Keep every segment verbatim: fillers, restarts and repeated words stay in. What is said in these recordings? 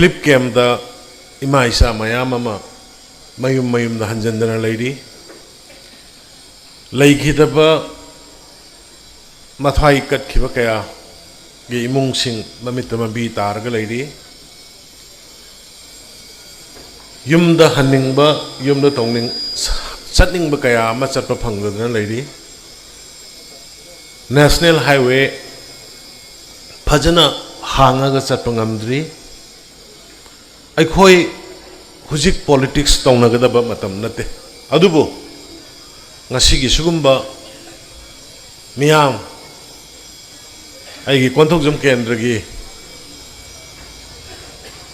Relief ꯀꯦꯝꯞꯇ ꯏꯃꯥ ꯏꯆꯥ ꯃꯌꯥꯝ ꯑꯃ ꯃꯌꯨꯝ ꯃꯌꯨꯝꯗ ꯍꯟꯖꯤꯟꯗꯅ ꯂꯩꯔꯤ꯫ ꯂꯩꯈꯤꯗꯕ ꯃꯊ꯭ꯋꯥꯏ ꯀꯠꯈꯤꯕ ꯀꯌꯥꯒꯤ ꯏꯃꯨꯡꯁꯤꯡ ꯃꯃꯤꯠꯇ ꯃꯃꯤ ꯇꯥꯔꯒ ꯂꯩꯔꯤ꯫ ꯌꯨꯝꯗ ꯍꯟꯅꯤꯡꯕ, ꯌꯨꯝꯗ ꯇꯧꯅꯤꯡ-, ꯆꯠꯅꯤꯡꯕ ꯀꯌꯥ ꯑꯃ ꯆꯠꯄ ꯐꯪꯗꯗꯅ ꯂꯩꯔꯤ꯫ ꯅꯦꯁꯅꯦꯜ ꯍꯥꯏꯋꯦ ꯐꯖꯅ ꯍꯥꯡꯉꯒ ꯆꯠꯄ ꯉꯝꯗ꯭ꯔꯤ꯫ ꯑꯩꯈꯣꯏ ꯍꯧꯖꯤꯛ ꯄꯣꯂꯤꯇꯤꯛꯁ ꯇꯧꯅꯒꯗꯕ ꯃꯇꯝ ꯅꯠꯇꯦ꯫ ꯑꯗꯨꯕꯨ ꯉꯁꯤꯒꯤ ꯁꯤꯒꯨꯝꯕ ꯃꯤꯌꯥꯝ, ꯑꯩꯒꯤ ꯀꯣꯟꯊꯧꯖꯝ ꯀꯦꯟꯗ꯭ꯔꯒꯤ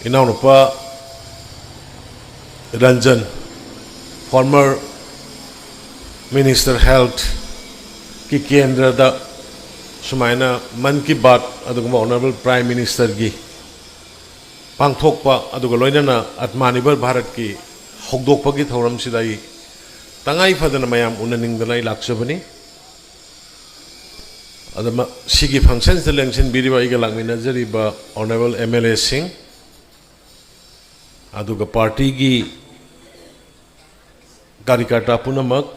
ꯏꯅꯥꯎꯅꯨꯄꯥ ꯔꯟꯖꯟ, former Minister Health ꯀꯤ ꯀꯦꯟꯗ꯭ꯔꯗ ꯁꯨꯃꯥꯏꯅ ꯃꯟ ꯀꯤ ꯕꯥꯠ ꯑꯗꯨꯒꯨꯝꯕ Honourable Prime Minister ꯒꯤ ꯄꯥꯡꯊꯣꯛꯄ, ꯑꯗꯨꯒ ꯂꯣꯏꯅꯅ ꯑꯥꯇꯃꯅꯤꯔꯚꯔ ꯚꯥꯔꯠꯀꯤ ꯍꯧꯗꯣꯛꯄꯒꯤ ꯊꯧꯔꯝꯁꯤꯗ ꯑꯩ ꯇꯉꯥꯏ ꯐꯗꯅ ꯃꯌꯥꯝ ꯎꯅꯅꯤꯡꯗꯅ ꯑꯩ ꯂꯥꯛꯆꯕꯅꯤ꯫ ꯑꯗꯨ ꯃ-, ꯁꯤꯒꯤ ꯐꯪꯁꯟꯁꯤꯗ ꯂꯦꯡꯁꯤꯟꯕꯤꯔꯤꯕ ꯑꯩꯒ ꯂꯥꯛꯃꯤꯟꯅꯖꯔꯤꯕ Honourable M L A ꯁꯤꯡ, ꯑꯗꯨꯒ ꯄꯥꯔꯇꯤꯒꯤ ꯀꯥꯔꯤꯀꯔꯇꯥ ꯄꯨꯝꯅꯃꯛ,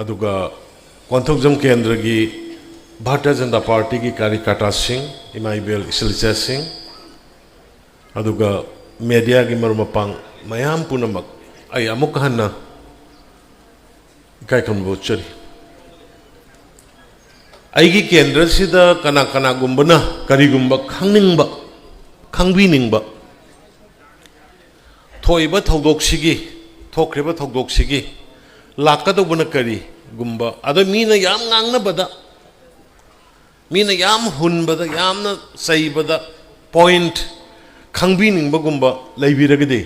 ꯑꯗꯨꯒ ꯀꯣꯟꯊꯧꯖꯝ ꯀꯦꯟꯗ꯭ꯔꯒꯤ ꯚꯥꯔꯇꯤꯌ ꯖꯅꯇꯥ ꯄꯥꯔꯇꯤꯒꯤ ꯀꯥꯔꯤꯀꯔꯇꯥꯁꯤꯡ, ꯏꯃꯥ ꯏꯕꯦꯜ ꯏꯆꯜ ꯏꯆꯥꯁꯤꯡ, ꯑꯗꯨꯒ ꯃꯦꯗꯤꯌꯥꯒꯤ ꯃꯔꯨꯞ ꯃꯄꯥꯡ ꯃꯌꯥꯝ ꯄꯨꯝꯅꯃꯛ ꯑꯩ ꯑꯃꯨꯛ ꯍꯟꯅ ꯏꯀꯥꯏ ꯈꯨꯝꯅꯕ ꯎꯠꯆꯔꯤ꯫ ꯑꯩꯒꯤ ꯀꯦꯟꯗ꯭ꯔꯁꯤꯗ ꯀꯅꯥ ꯀꯅꯥꯒꯨꯝꯕꯅ ꯀꯔꯤꯒꯨꯝꯕ ꯈꯪꯅꯤꯡꯕ, ꯈꯪꯕꯤꯅꯤꯡꯕ, ꯊꯣꯛꯏꯕ ꯊꯧꯗꯣꯛꯁꯤꯒꯤ, ꯊꯣꯛꯈ꯭ꯔꯤꯕ ꯊꯧꯗꯣꯛꯁꯤꯒꯤ ꯂꯥꯛꯀꯗꯧꯕꯅ ꯀꯔꯤꯒꯨꯝꯕ, ꯑꯗꯣ ꯃꯤꯅ ꯌꯥꯝ ꯉꯥꯡꯅꯕꯗ, ꯃꯤꯅ ꯌꯥꯝ ꯍꯨꯟꯕꯗ, ꯌꯥꯝꯅ ꯆꯩꯕꯗ ꯄꯣꯏꯟꯠ ꯈꯪꯕꯤꯅꯤꯡꯕꯒꯨꯝꯕ ꯂꯩꯕꯤꯔꯒꯗꯤ,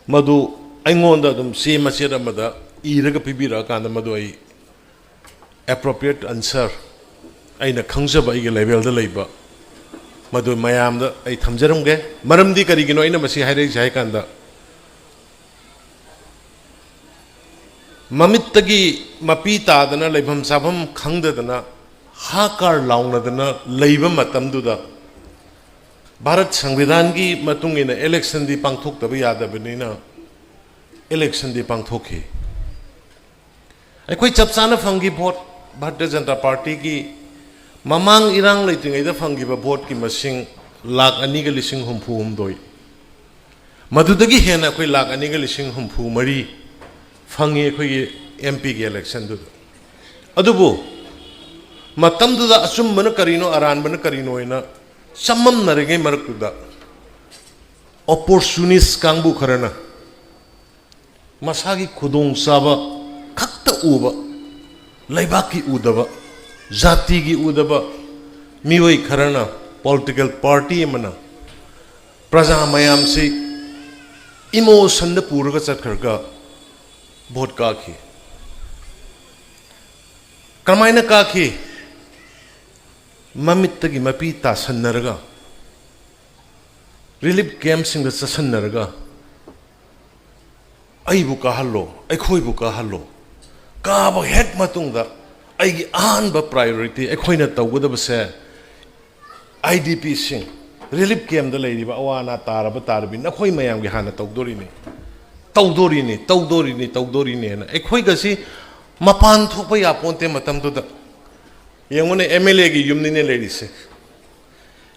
ꯃꯗꯨ ꯑꯩꯉꯣꯟꯗ ꯑꯗꯨꯝ ꯆꯦ ꯃꯆꯦꯠ ꯑꯃꯗ ꯏꯔꯒ ꯄꯤꯕꯤꯔꯛꯑꯀꯥꯟꯗ ꯃꯗꯨ ꯑꯩ appropriate answer, ꯑꯩꯅ ꯈꯪꯖꯕ ꯑꯩꯒꯤ ꯂꯦꯚꯦꯜꯗ ꯂꯩꯕ, ꯃꯗꯨ ꯃꯌꯥꯝꯗ ꯑꯩ ꯊꯝꯖꯔꯝꯒꯦ꯫ ꯃꯔꯝꯗꯤ ꯀꯔꯤꯒꯤꯅꯣ ꯑꯩꯅ ꯃꯁꯤ ꯍꯥꯏꯔꯛꯏꯁꯦ ꯍꯥꯏ ꯀꯥꯟꯗ, ꯃꯃꯤꯠꯇꯒꯤ ꯃꯄꯤ ꯇꯥꯗꯅ, ꯂꯩꯐꯝ ꯆꯥꯐꯝ ꯈꯪꯗꯗꯅ, ꯍꯥꯀꯥꯔ ꯂꯥꯎꯅꯗꯅ ꯂꯩꯕ ꯃꯇꯝꯗꯨꯗ, ꯚꯥꯔꯠ ꯁꯪꯕꯤꯙꯥꯟꯒꯤ ꯃꯇꯨꯡ ꯏꯟꯅ ꯏꯂꯦꯛꯁꯟꯗꯤ ꯄꯥꯡꯊꯣꯛꯇꯕ ꯌꯥꯗꯕꯅꯤꯅ ꯏꯂꯦꯛꯁꯟꯗꯤ ꯄꯥꯡꯊꯣꯛꯈꯤ꯫ ꯑꯩꯈꯣꯏ ꯆꯞ ꯆꯥꯅ ꯐꯪꯈꯤ ꯚꯣꯠ, ꯚꯥꯔꯇꯤꯌ ꯖꯅꯇꯥ ꯄꯥꯔꯇꯤꯒꯤ ꯃꯃꯥꯡ ꯏꯔꯥꯡ ꯂꯩꯇ꯭ꯔꯤꯉꯩꯗ ꯐꯪꯈꯤꯕ ꯚꯣꯠꯀꯤ ꯃꯁꯤꯡ ꯂꯥꯈ ꯑꯅꯤꯒ ꯂꯤꯁꯤꯡ ꯍꯨꯝꯐꯨ ꯍꯨꯝꯗꯣꯏ꯫ ꯃꯗꯨꯗꯒꯤ ꯍꯦꯟꯅ ꯑꯩꯈꯣꯏ ꯂꯥꯈ ꯑꯅꯤꯒ ꯂꯤꯁꯤꯡ ꯍꯨꯝꯐꯨ ꯃꯔꯤ ꯐꯪꯉꯤ ꯑꯩꯈꯣꯏꯒꯤ ꯑꯦꯝ ꯄꯤꯒꯤ ꯏꯂꯦꯛꯁꯟꯗꯨꯗ꯫ ꯑꯗꯨꯕꯨ ꯃꯇꯝꯗꯨꯗ ꯑꯆꯨꯝꯕꯅ ꯀꯔꯤꯅꯣ, ꯑꯔꯥꯟꯕꯅ ꯀꯔꯤꯅꯣ ꯍꯥꯏꯅ ꯆꯃꯝꯅꯔꯤꯉꯩ ꯃꯔꯛꯇꯨꯗ ꯑꯣꯄꯣꯔꯆꯨꯅꯤꯁ ꯀꯥꯡꯕꯨ ꯈꯔꯅ ꯃꯁꯥꯒꯤ ꯈꯨꯗꯣꯡꯆꯥꯕ ꯈꯛꯇ ꯎꯕ, ꯂꯩꯕꯥꯛꯀꯤ ꯎꯗꯕ, ꯖꯥꯇꯤꯒꯤ ꯎꯗꯕ ꯃꯤꯑꯣꯏ ꯈꯔꯅ, ꯄꯣꯂꯤꯇꯤꯀꯦꯜ ꯄꯥꯔꯇꯤ ꯑꯃꯅ ꯄ꯭ꯔꯖꯥ ꯃꯌꯥꯝꯁꯤ ꯏꯃꯣꯁꯟꯗ ꯄꯨꯔꯒ ꯆꯠꯈ꯭ꯔꯒ ꯚꯣꯠ ꯀꯥꯈꯤ꯫ ꯀꯃꯥꯏꯅ ꯀꯥꯈꯤ? ꯃꯃꯤꯠꯇꯒꯤ ꯃꯄꯤ ꯇꯥꯁꯟꯅꯔꯒ, ꯔꯤꯂꯤꯐ ꯀꯦꯝꯞꯁꯤꯡꯗ ꯆꯠꯁꯟꯅꯔꯒ, "ꯑꯩꯕꯨ ꯀꯥꯍꯜꯂꯣ, ꯑꯩꯈꯣꯏꯕꯨ ꯀꯥꯍꯜꯂꯣ"꯫ ꯀꯥꯕ ꯍꯦꯛ ꯃꯇꯨꯡꯗ ꯑꯩꯒꯤ ꯑꯍꯥꯟꯕ ꯄ꯭ꯔꯥꯏꯌꯣꯔꯤꯇꯤ ꯑꯩꯈꯣꯏꯅ ꯇꯧꯒꯗꯕꯁꯦ, ꯑꯥꯏ ꯗꯤ ꯄꯤꯁꯤꯡ, ꯔꯤꯂꯤꯐ ꯀꯦꯝꯞꯇ ꯂꯩꯔꯤꯕ ꯑꯋꯥ ꯑꯅꯥ ꯇꯥꯔꯕ ꯇꯥꯔꯕꯤ ꯅꯈꯣꯏ ꯃꯌꯥꯝꯒꯤ ꯍꯥꯟꯅ ꯇꯧꯗꯣꯔꯤꯅꯤ, ꯇꯧꯗꯣꯔꯤꯅꯤ, ꯇꯧꯗꯣꯔꯤꯅꯤ, ꯇꯧꯗꯣꯔꯤꯅꯤ ꯍꯥꯏꯅ ꯑꯩꯈꯣꯏꯒꯁꯤ ꯃꯄꯥꯟ ꯊꯣꯛꯄ ꯌꯥꯄꯣꯟꯇꯦ ꯃꯇꯝꯗꯨꯗ꯫ ꯌꯦꯡꯉꯨꯅꯦ, ꯑꯦꯝ ꯑꯦꯜ ꯑꯦꯒꯤ ꯌꯨꯝꯅꯤꯅꯦ ꯂꯩꯔꯤꯁꯦ꯫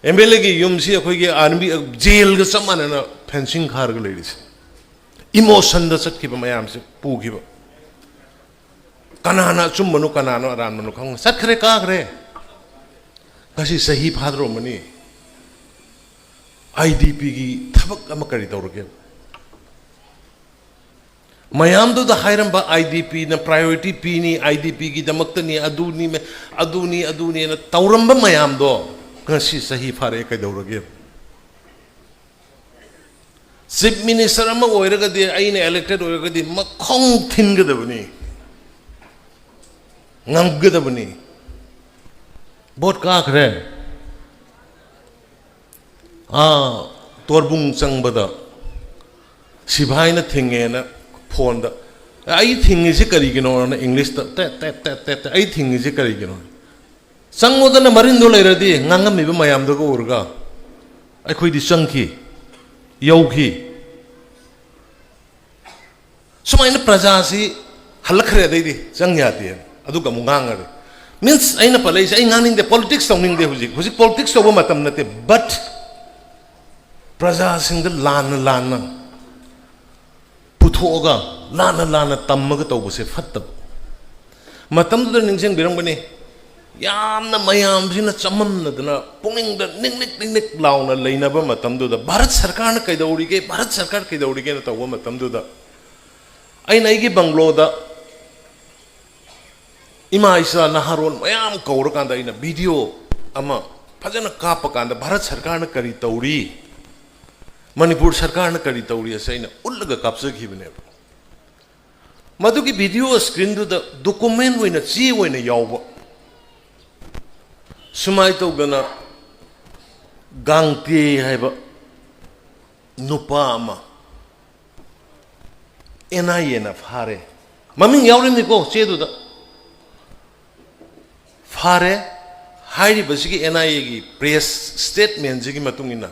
ꯑꯦꯝ ꯑꯦꯜ ꯑꯦꯒꯤ ꯌꯨꯝꯁꯤ ꯑꯩꯈꯣꯏꯒꯤ ꯑꯥꯔꯃꯤ ꯖꯦꯜꯒ ꯆꯞ ꯃꯥꯟꯅꯅ ꯐꯦꯟꯁꯤꯡ ꯈꯥꯔꯒ ꯂꯩꯔꯤꯁꯦ꯫ ꯏꯃꯣꯁꯟꯗ ꯆꯠꯈꯤꯕ ꯃꯌꯥꯝꯁꯦ ꯄꯨꯈꯤꯕ꯫ ꯀꯅꯥꯅ ꯑꯆꯨꯝꯕꯅꯣ, ꯀꯅꯥꯅꯣ ꯑꯔꯥꯟꯕꯅꯣ ꯈꯪꯅ ꯆꯠꯈ꯭ꯔꯦ, ꯀꯥꯈ꯭ꯔꯦ꯫ ꯉꯁꯤ ꯆꯍꯤ ꯐꯥꯗ꯭ꯔꯣꯃꯅꯤ꯫ ꯑꯥꯏ ꯗꯤ ꯄꯤꯒꯤ ꯊꯕꯛ ꯑꯃ ꯀꯔꯤ ꯇꯧꯔꯒꯦ? ꯃꯌꯥꯝꯗꯨꯗ ꯍꯥꯏꯔꯝꯕ ꯑꯥꯏ ꯗꯤ ꯄꯤꯅ ꯄ꯭ꯔꯥꯏꯌꯣꯔꯤꯇꯤ ꯄꯤꯅꯤ, ꯑꯥꯏ ꯗꯤ ꯄꯤꯒꯤꯗꯃꯛꯇꯅꯤ, ꯑꯗꯨꯅꯤ, ꯑꯗꯨꯅꯤ, ꯑꯗꯨꯅꯤꯅ ꯇꯧꯔꯝꯕ ꯃꯌꯥꯝꯗꯣ ꯉꯁꯤ ꯆꯍꯤ ꯐꯥꯔꯛꯑꯦ, ꯀꯩꯗꯧꯔꯒꯦ? ꯆꯤꯐ ꯃꯤꯅꯤꯁꯇꯔ ꯑꯃ ꯑꯣꯏꯔꯒꯗꯤ, ꯑꯩꯅ ꯏꯂꯦꯛꯇꯦꯗ ꯑꯣꯏꯔꯒꯗꯤ ꯃꯈꯣꯡ ꯊꯤꯟꯒꯗꯕꯅꯤ, ꯉꯝꯒꯗꯕꯅꯤ꯫ ꯚꯣꯠ ꯀꯥꯈ꯭ꯔꯦ꯫ ꯑꯥ, ꯇꯣꯔꯕꯨꯡ ꯆꯪꯕꯗ ꯁꯤꯐꯥꯏꯅ ꯊꯤꯡꯉꯦꯅ ꯐꯣꯟꯗ, "ꯑꯩ ꯊꯤꯡꯉꯤꯁꯤ ꯀꯔꯤꯒꯤꯅꯣꯅ?" ꯏꯪꯂꯤꯁꯇ ꯇꯦꯠ ꯇꯦꯠ ꯇꯦꯠ ꯇꯦꯠ ꯇꯦꯠ, "ꯑꯩ ꯊꯤꯡꯉꯤꯁꯤ ꯀꯔꯤꯒꯤꯅꯣ?" ꯆꯪꯉꯨꯗꯅ ꯃꯔꯤꯟꯗꯣ ꯂꯩꯔꯗꯤ ꯉꯥꯡꯉꯝꯃꯤꯕ ꯃꯌꯥꯝꯗꯨꯒ ꯎꯔꯒ꯫ ꯑꯩꯈꯣꯏꯗꯤ ꯆꯪꯈꯤ, ꯌꯧꯈꯤ꯫ ꯁꯨꯃꯥꯏꯅ ꯄ꯭ꯔꯖꯥꯁꯤ ꯍꯜꯂꯛꯈ꯭ꯔꯦ, ꯑꯗꯩꯗꯤ ꯆꯪ ꯌꯥꯗꯦ꯫ ꯑꯗꯨꯒ ꯑꯃꯨꯛ ꯉꯥꯡꯉꯔꯦ꯫ ꯃꯤꯟꯁ, ꯑꯩꯅ ꯄꯜꯂꯛꯏꯁꯦ, ꯑꯩ ꯉꯥꯡꯅꯤꯡꯗꯦ, ꯄꯣꯂꯤꯇꯤꯛꯁ ꯇꯧꯅꯤꯡꯗꯦ ꯍꯧꯖꯤꯛ꯫ ꯍꯧꯖꯤꯛ ꯄꯣꯂꯤꯇꯤꯛꯁ ꯇꯧꯕ ꯃꯇꯝ ꯅꯠꯇꯦ꯫ ꯕꯠ ꯄ꯭ꯔꯖꯥꯁꯤꯡꯗ ꯂꯥꯟꯅ ꯂꯥꯟꯅ ꯄꯨꯊꯣꯛꯑꯒ, ꯂꯥꯟꯅ ꯂꯥꯟꯅ ꯇꯝꯃꯒ ꯇꯧꯕꯁꯦ ꯐꯠꯇꯕ꯫ ꯃꯇꯝꯗꯨꯗ ꯅꯤꯡꯁꯤꯡꯕꯤꯔꯝꯒꯅꯤ, ꯌꯥꯝꯅ ꯃꯌꯥꯝꯁꯤꯅ ꯆꯃꯝꯅꯗꯅ ꯄꯨꯛꯅꯤꯡꯗ ꯅꯤꯛ ꯅꯤꯛ ꯅꯤꯛ ꯅꯤꯛ ꯂꯥꯎꯅ ꯂꯩꯅꯕ ꯃꯇꯝꯗꯨꯗ, ꯚꯥꯔꯠ ꯁꯔꯀꯥꯔꯅ ꯀꯩꯗꯧꯔꯤꯒꯦ, ꯚꯥꯔꯠ ꯁꯔꯀꯥꯔ ꯀꯩꯗꯧꯔꯤꯒꯦꯅ ꯇꯧꯕ ꯃꯇꯝꯗꯨꯗ, ꯑꯩꯅ ꯑꯩꯒꯤ ꯕꯪꯒ꯭ꯂꯣꯗ ꯏꯃꯥ ꯏꯆꯥ ꯅꯍꯥꯔꯣꯜ ꯃꯌꯥꯝ ꯀꯧꯔꯀꯥꯟꯗ ꯑꯩꯅ ꯚꯤꯗꯤꯑꯣ ꯑꯃ ꯐꯖꯅ ꯀꯥꯞꯄ ꯀꯥꯟꯗ, ꯚꯥꯔꯠ ꯁꯔꯀꯥꯔꯅ ꯀꯔꯤ ꯇꯧꯔꯤ, ꯃꯅꯤꯄꯨꯔ ꯁꯔꯀꯥꯔꯅ ꯀꯔꯤ ꯇꯧꯔꯤ ꯑꯁꯦ ꯑꯩꯅ ꯎꯠꯂꯒ ꯀꯥꯞꯆꯈꯤꯕꯅꯦꯕ꯫ ꯃꯗꯨꯒꯤ ꯚꯤꯗꯤꯑꯣ ꯁ꯭ꯀ꯭ꯔꯤꯟꯗꯨꯗ ꯗꯣꯀꯨꯃꯦꯟ ꯑꯣꯏꯅ, ꯆꯦ ꯑꯣꯏꯅ ꯌꯥꯎꯕ, ꯁꯨꯃꯥꯏꯅ ꯇꯧꯗꯅ ꯒꯥꯡꯇꯦ ꯍꯥꯏꯕ ꯅꯨꯄꯥ ꯑꯃ ꯑꯦꯟ ꯑꯥꯏ ꯑꯦꯅ ꯐꯥꯔꯦ꯫ ꯃꯃꯤꯡ ꯌꯥꯎꯔꯤꯕꯅꯤꯀꯣ ꯆꯦꯗꯨꯗ꯫ ꯐꯥꯔꯦ꯫ ꯍꯥꯏꯔꯤꯕꯁꯤꯒꯤ ꯑꯦꯟ ꯑꯥꯏ ꯑꯦꯒꯤ ꯄ꯭ꯔꯦꯁ ꯁ꯭ꯇꯦꯠꯃꯦꯟꯁꯤꯒꯤ ꯃꯇꯨꯡ ꯏꯟꯅ,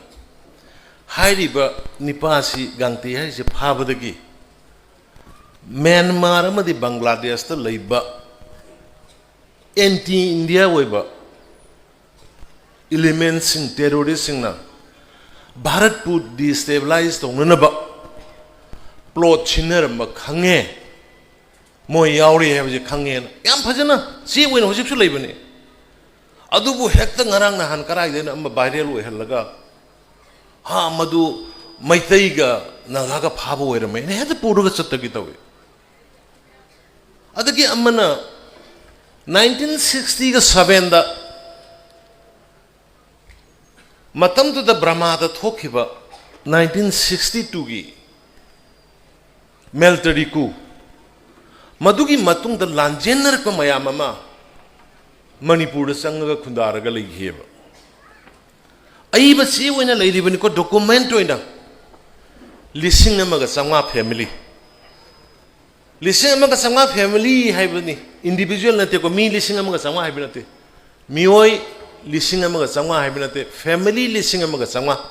ꯍꯥꯏꯔꯤꯕ ꯅꯤꯄꯥꯁꯤ, ꯒꯥꯡꯇꯦ ꯍꯥꯏꯔꯤꯁꯦ, ꯐꯥꯕꯗꯒꯤ ꯃ꯭ꯌꯥꯟꯃꯥꯔ ꯑꯃꯗꯤ ꯕꯪꯒ꯭ꯂꯥꯗꯦꯁꯇ ꯂꯩꯕ ꯑꯦꯟꯇꯤ ꯏꯟꯗꯤꯌꯥ ꯑꯣꯏꯕ ꯏꯂꯤꯃꯦꯟꯁꯤꯡ, ꯇꯦꯔꯣꯔꯤꯁꯁꯤꯡꯅ ꯚꯥꯔꯠꯄꯨ ꯗꯤꯁꯇꯦꯕꯤꯂꯥꯏꯁ ꯇꯧꯅꯅꯕ ꯄ꯭ꯂꯣꯠ ꯁꯤꯟꯅꯔꯝꯕ ꯈꯪꯉꯦ, ꯃꯣꯏ ꯌꯥꯎꯔꯤ ꯍꯥꯏꯕꯁꯦ ꯈꯪꯉꯦꯅ ꯌꯥꯝ ꯐꯖꯅ ꯆꯦ ꯑꯣꯏꯅ ꯍꯧꯖꯤꯛꯁꯨ ꯂꯩꯕꯅꯤ꯫ ꯑꯗꯨꯕꯨ ꯍꯦꯛꯇ ꯉꯔꯥꯡ ꯅꯍꯥꯟ ꯀꯗꯥꯏꯗꯩꯅꯣ ꯑꯃ ꯚꯥꯏꯔꯦꯜ ꯑꯣꯏꯍꯜꯂꯒ, ꯍꯥ, ꯃꯗꯨ ꯃꯩꯇꯩꯒ ꯅꯥꯒꯥꯒ ꯐꯥꯕ ꯑꯣꯏꯔꯝꯃꯦꯅ ꯍꯦꯛꯇ ꯄꯨꯔꯒ ꯆꯠꯇꯒꯦ ꯇꯧꯏ꯫ ꯑꯗꯒꯤ ꯑꯃꯅ ꯅꯥꯏꯟꯇꯤꯟ ꯁꯤꯛꯁꯇꯤꯒ ꯁꯕꯦꯟꯗ, ꯃꯇꯝꯗꯨꯗ ꯕ꯭ꯔꯃꯥꯗ ꯊꯣꯛꯈꯤꯕ ꯅꯥꯏꯟꯇꯤꯟ ꯁꯤꯛꯁꯇꯤ ꯇꯨꯒꯤ ꯃꯤꯂꯤꯇꯔꯤ ꯀꯨ, ꯃꯗꯨꯒꯤ ꯃꯇꯨꯡꯗ ꯂꯥꯟꯖꯦꯟꯅꯔꯛꯄ ꯃꯌꯥꯝ ꯑꯃ ꯃꯅꯤꯄꯨꯔꯗ ꯆꯪꯉꯒ ꯈꯨꯟꯗꯥꯔꯒ ꯂꯩꯈꯤꯑꯕ꯫ ꯑꯏꯕ ꯆꯦ ꯑꯣꯏꯅ ꯂꯩꯔꯤꯕꯅꯤꯀꯣ, ꯗꯣꯀꯨꯃꯦꯟꯠ ꯑꯣꯏꯅ꯫ ꯂꯤꯁꯤꯡ ꯑꯃꯒ ꯆꯥꯝꯃꯉꯥ ꯐꯦꯃꯤꯂꯤ, ꯂꯤꯁꯤꯡ ꯑꯃꯒ ꯆꯥꯝꯃꯉꯥ ꯐꯦꯃꯤꯂꯤ ꯍꯥꯏꯕꯅꯤ, ꯏꯟꯗꯤꯚꯤꯖꯨꯋꯦꯜ ꯅꯠꯇꯦꯀꯣ, ꯃꯤ ꯂꯤꯁꯤꯡ ꯑꯃꯒ ꯆꯥꯝꯃꯉꯥ ꯍꯥꯏꯕ ꯅꯠꯇꯦ, ꯃꯤꯑꯣꯏ ꯂꯤꯁꯤꯡ ꯑꯃꯒ ꯆꯥꯝꯃꯉꯥ ꯍꯥꯏꯕ ꯅꯠꯇꯦ, ꯐꯦꯃꯤꯂꯤ ꯂꯤꯁꯤꯡ ꯑꯃꯒ ꯆꯥꯝꯃꯉꯥ꯫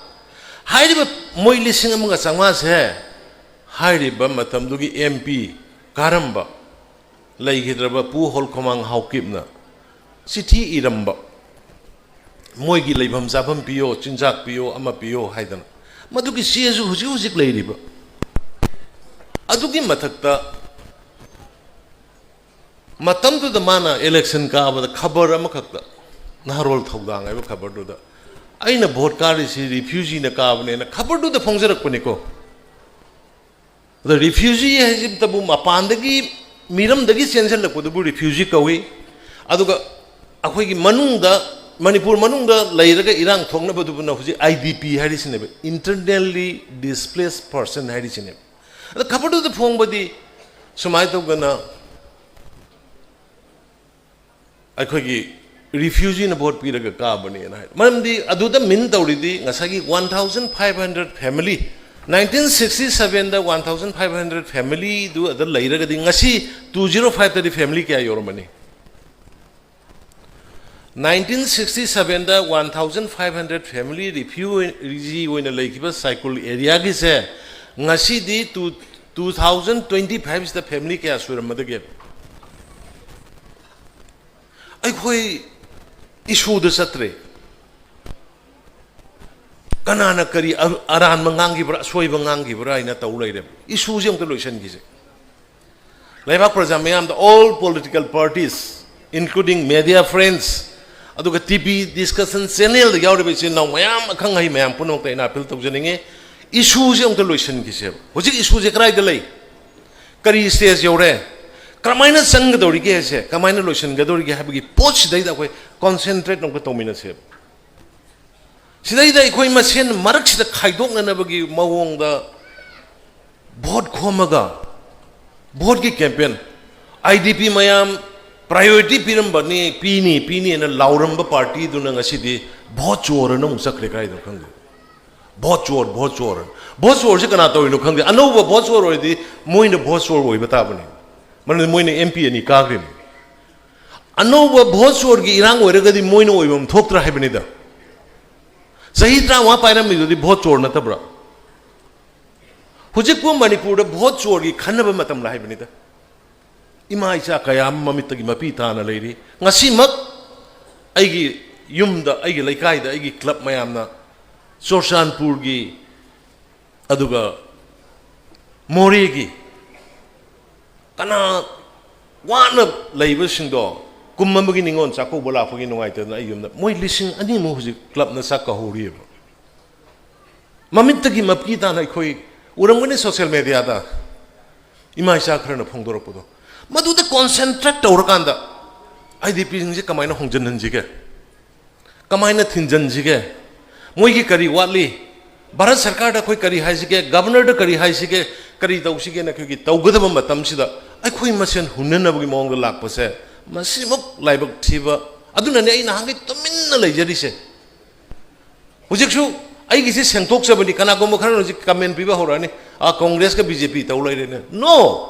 ꯍꯥꯏꯔꯤꯕ ꯃꯣꯏ ꯂꯤꯁꯤꯡ ꯑꯃꯒ ꯆꯥꯝꯃꯉꯥꯁꯦ ꯍꯥꯏꯔꯤꯕ ꯃꯇꯝꯗꯨꯒꯤ ꯑꯦꯝ ꯄꯤ ꯀꯥꯔꯝꯕ ꯂꯩꯈꯤꯗ꯭ꯔꯕ ꯄꯨ ꯍꯣꯜꯈꯣꯃꯥꯡ ꯍꯥꯎꯀꯤꯞꯅ ꯆꯤꯊꯤ ꯏꯔꯝꯕ, ꯃꯣꯏꯒꯤ ꯂꯩꯐꯝ ꯆꯥꯐꯝ ꯄꯤꯌꯣ, ꯆꯤꯟꯖꯥꯛ ꯄꯤꯌꯣ, ꯑꯃ ꯄꯤꯌꯣ ꯍꯥꯏꯗꯅ꯫ ꯃꯗꯨꯒꯤ ꯆꯦꯁꯨ ꯍꯧꯖꯤꯛ ꯍꯧꯖꯤꯛ ꯂꯩꯔꯤꯕ꯫ ꯑꯗꯨꯒꯤ ꯃꯊꯛꯇ ꯃꯇꯝꯗꯨꯗ ꯃꯥꯅ ꯏꯂꯦꯛꯁꯟ ꯀꯥꯕꯗ ꯈꯕꯔ ꯑꯃꯈꯛꯇ, ꯅꯍꯥꯔꯣꯜ ꯊꯧꯗꯥꯡ ꯍꯥꯏꯕ ꯈꯕꯔꯗꯨꯗ, "ꯑꯩꯅ ꯚꯣꯠ ꯀꯥꯔꯤꯁꯤ ꯔꯤꯐ꯭ꯌꯨꯖꯤꯅ ꯀꯥꯕꯅꯦꯅ" ꯈꯕꯔꯗꯨꯗ ꯐꯣꯡꯖꯔꯛꯄꯅꯤꯀꯣ꯫ ꯑꯗ ꯔꯤꯐ꯭ꯌꯨꯖꯤ ꯍꯥꯏꯁꯤꯇꯕꯨ ꯃꯄꯥꯟꯗꯒꯤ ꯃꯤꯔꯝꯗꯒꯤ ꯆꯦꯟꯁꯤꯜꯂꯛꯄꯗꯨꯕꯨ ꯔꯤꯐ꯭ꯌꯨꯖꯤ ꯀꯧꯏ꯫ ꯑꯗꯨꯒ ꯑꯩꯈꯣꯏꯒꯤ ꯃꯅꯨꯡꯗ, ꯃꯅꯤꯄꯨꯔ ꯃꯅꯨꯡꯗ ꯂꯩꯔꯒ ꯏꯔꯥꯡ ꯊꯣꯛꯅꯕꯗꯨꯕꯨꯅ ꯍꯧꯖꯤꯛ I D P ꯍꯥꯏꯔꯤꯁꯤꯅꯦꯕ, Internally Displaced Person ꯍꯥꯏꯔꯤꯁꯤꯅꯦꯕ꯫ ꯑꯗ ꯈꯕꯔꯗꯨꯗ ꯐꯣꯡꯕꯗꯤ ꯁꯨꯃꯥꯏꯅ ꯇꯧꯗꯅ ꯑꯩꯈꯣꯏꯒꯤ ꯔꯤꯐ꯭ꯌꯨꯖꯤꯅ ꯚꯣꯠ ꯄꯤꯔꯒ ꯀꯥꯕꯅꯦꯅ ꯍꯥꯏ꯫ ꯃꯔꯝꯗꯤ ꯑꯗꯨꯗ ꯃꯤꯟ ꯇꯧꯔꯤꯗꯤ ꯉꯁꯥꯏꯒꯤ one thousand five hundred family, nineteen sixty ꯁꯚꯦꯟꯗ ꯋꯥꯟ ꯊꯥꯎꯖꯟ ꯐꯥꯏꯚ ꯍꯟꯗ꯭ꯔꯦꯠ ꯐꯦꯃꯤꯂꯤꯗꯨ ꯑꯗ ꯂꯩꯔꯒꯗꯤ ꯉꯁꯤ ꯇꯨ ꯖꯤꯔꯣ ꯐꯥꯏꯚꯇꯗꯤ ꯐꯦꯃꯤꯂꯤ ꯀꯌꯥ ꯌꯧꯔꯝꯃꯅꯤ? ꯅꯥꯏꯟꯇꯤꯟ ꯁꯤꯛꯁꯇꯤ ꯁꯚꯦꯟꯗ one thousand five hundred family refugee ꯑꯣꯏꯅ ꯂꯩꯈꯤꯕ ꯁꯥꯏꯀꯨꯜ ꯑꯦꯔꯤꯌꯥꯒꯤꯁꯦ ꯉꯁꯤꯗꯤ ꯇꯨ, ꯇꯨ ꯊꯥꯎꯖꯟ ꯇ꯭ꯋꯦꯟꯇꯤ ꯐꯥꯏꯚꯁꯤꯗ ꯐꯦꯃꯤꯂꯤ ꯀꯌꯥ ꯁꯨꯔꯝꯃꯗꯒꯦ? ꯑꯩꯈꯣꯏ ꯏꯁꯨꯗ ꯆꯠꯇ꯭ꯔꯦ꯫ ꯀꯅꯥꯅ ꯀꯔꯤ ꯑ-, ꯑꯔꯥꯟꯕ ꯉꯥꯡꯈꯤꯕ꯭ꯔꯥ, ꯑꯁꯣꯏꯕ ꯉꯥꯡꯈꯤꯕ꯭ꯔꯥ ꯍꯥꯏꯅ ꯇꯧ ꯂꯩꯔꯦ꯫ ꯏꯁꯨꯁꯦ ꯑꯃꯨꯛꯇ ꯂꯣꯏꯁꯤꯟꯈꯤꯁꯦ꯫ ꯂꯩꯕꯥꯛ ꯄ꯭ꯔꯖꯥ ꯃꯤꯌꯥꯝꯗ, all political parties, including media friends, ꯑꯗꯨꯒ ꯇꯤ ꯚꯤ discussion channelꯗ ꯌꯥꯎꯔꯤꯕ ꯏꯆꯤꯟ ꯏꯅꯥꯎ ꯃꯌꯥꯝ, ꯑꯈꯪ ꯑꯍꯩ ꯃꯌꯥꯝ ꯄꯨꯝꯅꯃꯛꯇ ꯑꯩꯅ ꯑꯄꯤꯜ ꯇꯧꯖꯅꯤꯡꯉꯤ꯫ ꯏꯁꯨꯁꯦ ꯑꯃꯨꯛꯇ ꯂꯣꯏꯁꯤꯟꯈꯤꯁꯦꯕ꯫ ꯍꯧꯖꯤꯛ ꯏꯁꯨꯁꯦ ꯀꯗꯥꯏꯗ ꯂꯩ? ꯀꯔꯤ stage ꯌꯧꯔꯦ? ꯀꯔꯝꯍꯥꯏꯅ ꯆꯪꯒꯗꯧꯔꯤꯒꯦ ꯍꯥꯏꯁꯦ? ꯀꯃꯥꯏꯅ ꯂꯣꯏꯁꯤꯟꯒꯗꯧꯔꯤꯒꯦ ꯍꯥꯏꯕꯒꯤ ꯄꯣꯠꯁꯤꯗꯩꯗ ꯑꯩꯈꯣꯏ concentrate ꯑꯃꯨꯛꯇ ꯇꯧꯃꯤꯟꯅꯁꯦꯕ꯫ ꯁꯤꯗꯩꯗ ꯑꯩꯈꯣꯏ ꯃꯁꯦꯟ ꯃꯔꯛꯁꯤꯗ ꯈꯥꯏꯗꯣꯛꯅꯅꯕꯒꯤ ꯃꯑꯣꯡꯗ ꯚꯣꯠ ꯈꯣꯝꯃꯒ, ꯚꯣꯠꯀꯤ campaign, ꯑꯥꯏ ꯗꯤ ꯄꯤ ꯃꯌꯥꯝ priority ꯄꯤꯔꯝꯕꯅꯤ, ꯄꯤꯅꯤ, ꯄꯤꯅꯤꯅ ꯂꯥꯎꯔꯝꯕ ꯄꯥꯔꯇꯤꯗꯨꯅ ꯉꯁꯤꯗꯤ ꯚꯣꯠ ꯆꯣꯔꯅ ꯑꯃꯨꯛ ꯆꯠꯈ꯭ꯔꯦ, ꯀꯥꯏꯗꯅꯣ ꯈꯪꯗꯦ꯫ ꯚꯣꯠ ꯆꯣꯔ, ꯚꯣꯠ ꯆꯣꯔ꯫ ꯚꯣꯠ ꯆꯣꯔꯁꯤ ꯀꯅꯥ ꯇꯧꯔꯤꯅꯣ ꯈꯪꯗꯦ꯫ ꯑꯅꯧꯕ ꯚꯣꯠ ꯆꯣꯔ ꯑꯣꯏꯔꯗꯤ ꯃꯣꯏꯅ ꯚꯣꯠ ꯆꯣꯔ ꯑꯣꯏꯕ ꯇꯥꯕꯅꯤ꯫ ꯃꯔꯝꯗꯤ ꯃꯣꯏꯅ ꯑꯦꯝ ꯄꯤ ꯑꯅꯤ ꯀꯥꯈ꯭ꯔꯤꯅꯤ꯫ ꯑꯅꯧꯕ ꯚꯣꯠ ꯆꯣꯔꯒꯤ ꯏꯔꯥꯡ ꯑꯣꯏꯔꯒꯗꯤ ꯃꯣꯏꯅ ꯑꯣꯏꯐꯝ ꯊꯣꯛꯇ꯭ꯔꯥ ꯍꯥꯏꯕꯅꯤꯗ꯫ ꯆꯍꯤ ꯇꯔꯥꯃꯉꯥ ꯄꯥꯏꯔꯝꯃꯤꯗꯨꯗꯤ ꯚꯣꯠ ꯆꯣꯔ ꯅꯠꯇꯕ꯭ꯔꯥ? ꯍꯧꯖꯤꯛꯄꯨ ꯃꯅꯤꯄꯨꯔꯗ ꯚꯣꯠ ꯆꯣꯔꯒꯤ ꯈꯟꯅꯕ ꯃꯇꯝꯂ ꯍꯥꯏꯕꯅꯤꯗ꯫ ꯏꯃꯥ ꯏꯆꯥ ꯀꯌꯥ ꯑꯃ ꯃꯃꯤꯠꯇꯒꯤ ꯃꯄꯤ ꯇꯥꯅ ꯂꯩꯔꯤ꯫ ꯉꯁꯤꯃꯛ ꯑꯩꯒꯤ ꯌꯨꯝꯗ, ꯑꯩꯒꯤ ꯂꯩꯀꯥꯏꯗ, ꯑꯩꯒꯤ ꯀ꯭ꯂꯕ ꯃꯌꯥꯝꯅ ꯆꯨꯔꯆꯥꯟꯄꯨꯔꯒꯤ, ꯑꯗꯨꯒ ꯃꯣꯔꯦꯒꯤ ꯀꯅꯥ ꯋꯥꯅ ꯂꯩꯕꯁꯤꯡꯗꯣ ꯀꯨꯝ ꯑꯃꯒꯤ ꯅꯤꯉꯣꯜ ꯆꯥꯛꯀꯧꯕ ꯂꯥꯛꯄꯒꯤ ꯅꯨꯡꯉꯥꯏꯇꯗꯅ ꯑꯩ ꯌꯨꯝꯗ ꯃꯣꯏ ꯂꯤꯁꯤꯡ ꯑꯅꯤꯃꯨꯛ ꯍꯧꯖꯤꯛ ꯀ꯭ꯂꯕꯅ ꯆꯥꯛ ꯀꯧꯍꯧꯔꯤꯑꯕ꯫ ꯃꯃꯤꯠꯇꯒꯤ ꯃꯄꯤ ꯇꯥꯅ ꯑꯩꯈꯣꯏ ꯎꯔꯝꯒꯅꯤ ꯁꯣꯁꯤꯌꯦꯜ ꯃꯦꯗꯤꯌꯥꯗ ꯏꯃꯥ ꯏꯆꯥ ꯈꯔꯅ ꯐꯣꯡꯗꯣꯔꯛꯄꯗꯣ꯫ ꯃꯗꯨꯗ ꯀꯣꯟꯁꯦꯟꯇ꯭ꯔꯦꯠ ꯇꯧꯔꯀꯥꯟꯗ ꯑꯥꯏ ꯗꯤ ꯄꯤꯁꯤꯡꯁꯦ ꯀꯃꯥꯏꯅ ꯍꯣꯡꯖꯤꯟꯍꯟꯁꯤꯒꯦ? ꯀꯃꯥꯏꯅ ꯊꯤꯟꯖꯤꯟꯁꯤꯒꯦ? ꯃꯣꯏꯒꯤ ꯀꯔꯤ ꯋꯥꯠꯂꯤ? ꯚꯥꯔꯠ ꯁꯔꯀꯥꯔꯗ ꯑꯩꯈꯣꯏ ꯀꯔꯤ ꯍꯥꯏꯁꯤꯒꯦ? ꯒꯚꯔꯅꯔꯗ ꯀꯔꯤ ꯍꯥꯏꯁꯤꯒꯦ? ꯀꯔꯤ ꯇꯧꯁꯤꯒꯦꯅ ꯑꯩꯈꯣꯏꯒꯤ ꯇꯧꯒꯗꯕ ꯃꯇꯝꯁꯤꯗ ꯑꯩꯈꯣꯏ ꯃꯁꯦꯟ ꯍꯨꯟꯅꯅꯕꯒꯤ ꯃꯑꯣꯡꯗ ꯂꯥꯛꯄꯁꯦ, ꯃꯁꯤꯃꯨꯛ ꯂꯥꯏꯕꯛ ꯊꯤꯕ꯫ ꯑꯗꯨꯅꯅꯦ ꯑꯩ ꯅꯍꯥꯟꯈꯩ ꯇꯨꯃꯤꯟꯅ ꯂꯩꯖꯔꯤꯁꯦ꯫ ꯍꯧꯖꯤꯛꯁꯨ ꯑꯩꯒꯤꯁꯤ ꯁꯦꯡꯗꯣꯛꯆꯕꯅꯤ꯫ ꯀꯅꯥꯒꯨꯝꯕ ꯈꯔꯅ ꯍꯧꯖꯤꯛ ꯀꯃꯦꯟ ꯄꯤꯕ ꯍꯧꯔꯛꯑꯅꯤ, "ꯑꯥ, ꯀꯣꯡꯒ꯭ꯔꯦꯁꯀ ꯕꯤ ꯖꯦ ꯄꯤ ꯇꯧ ꯂꯩꯔꯦꯅꯦ"꯫ ꯅꯣ!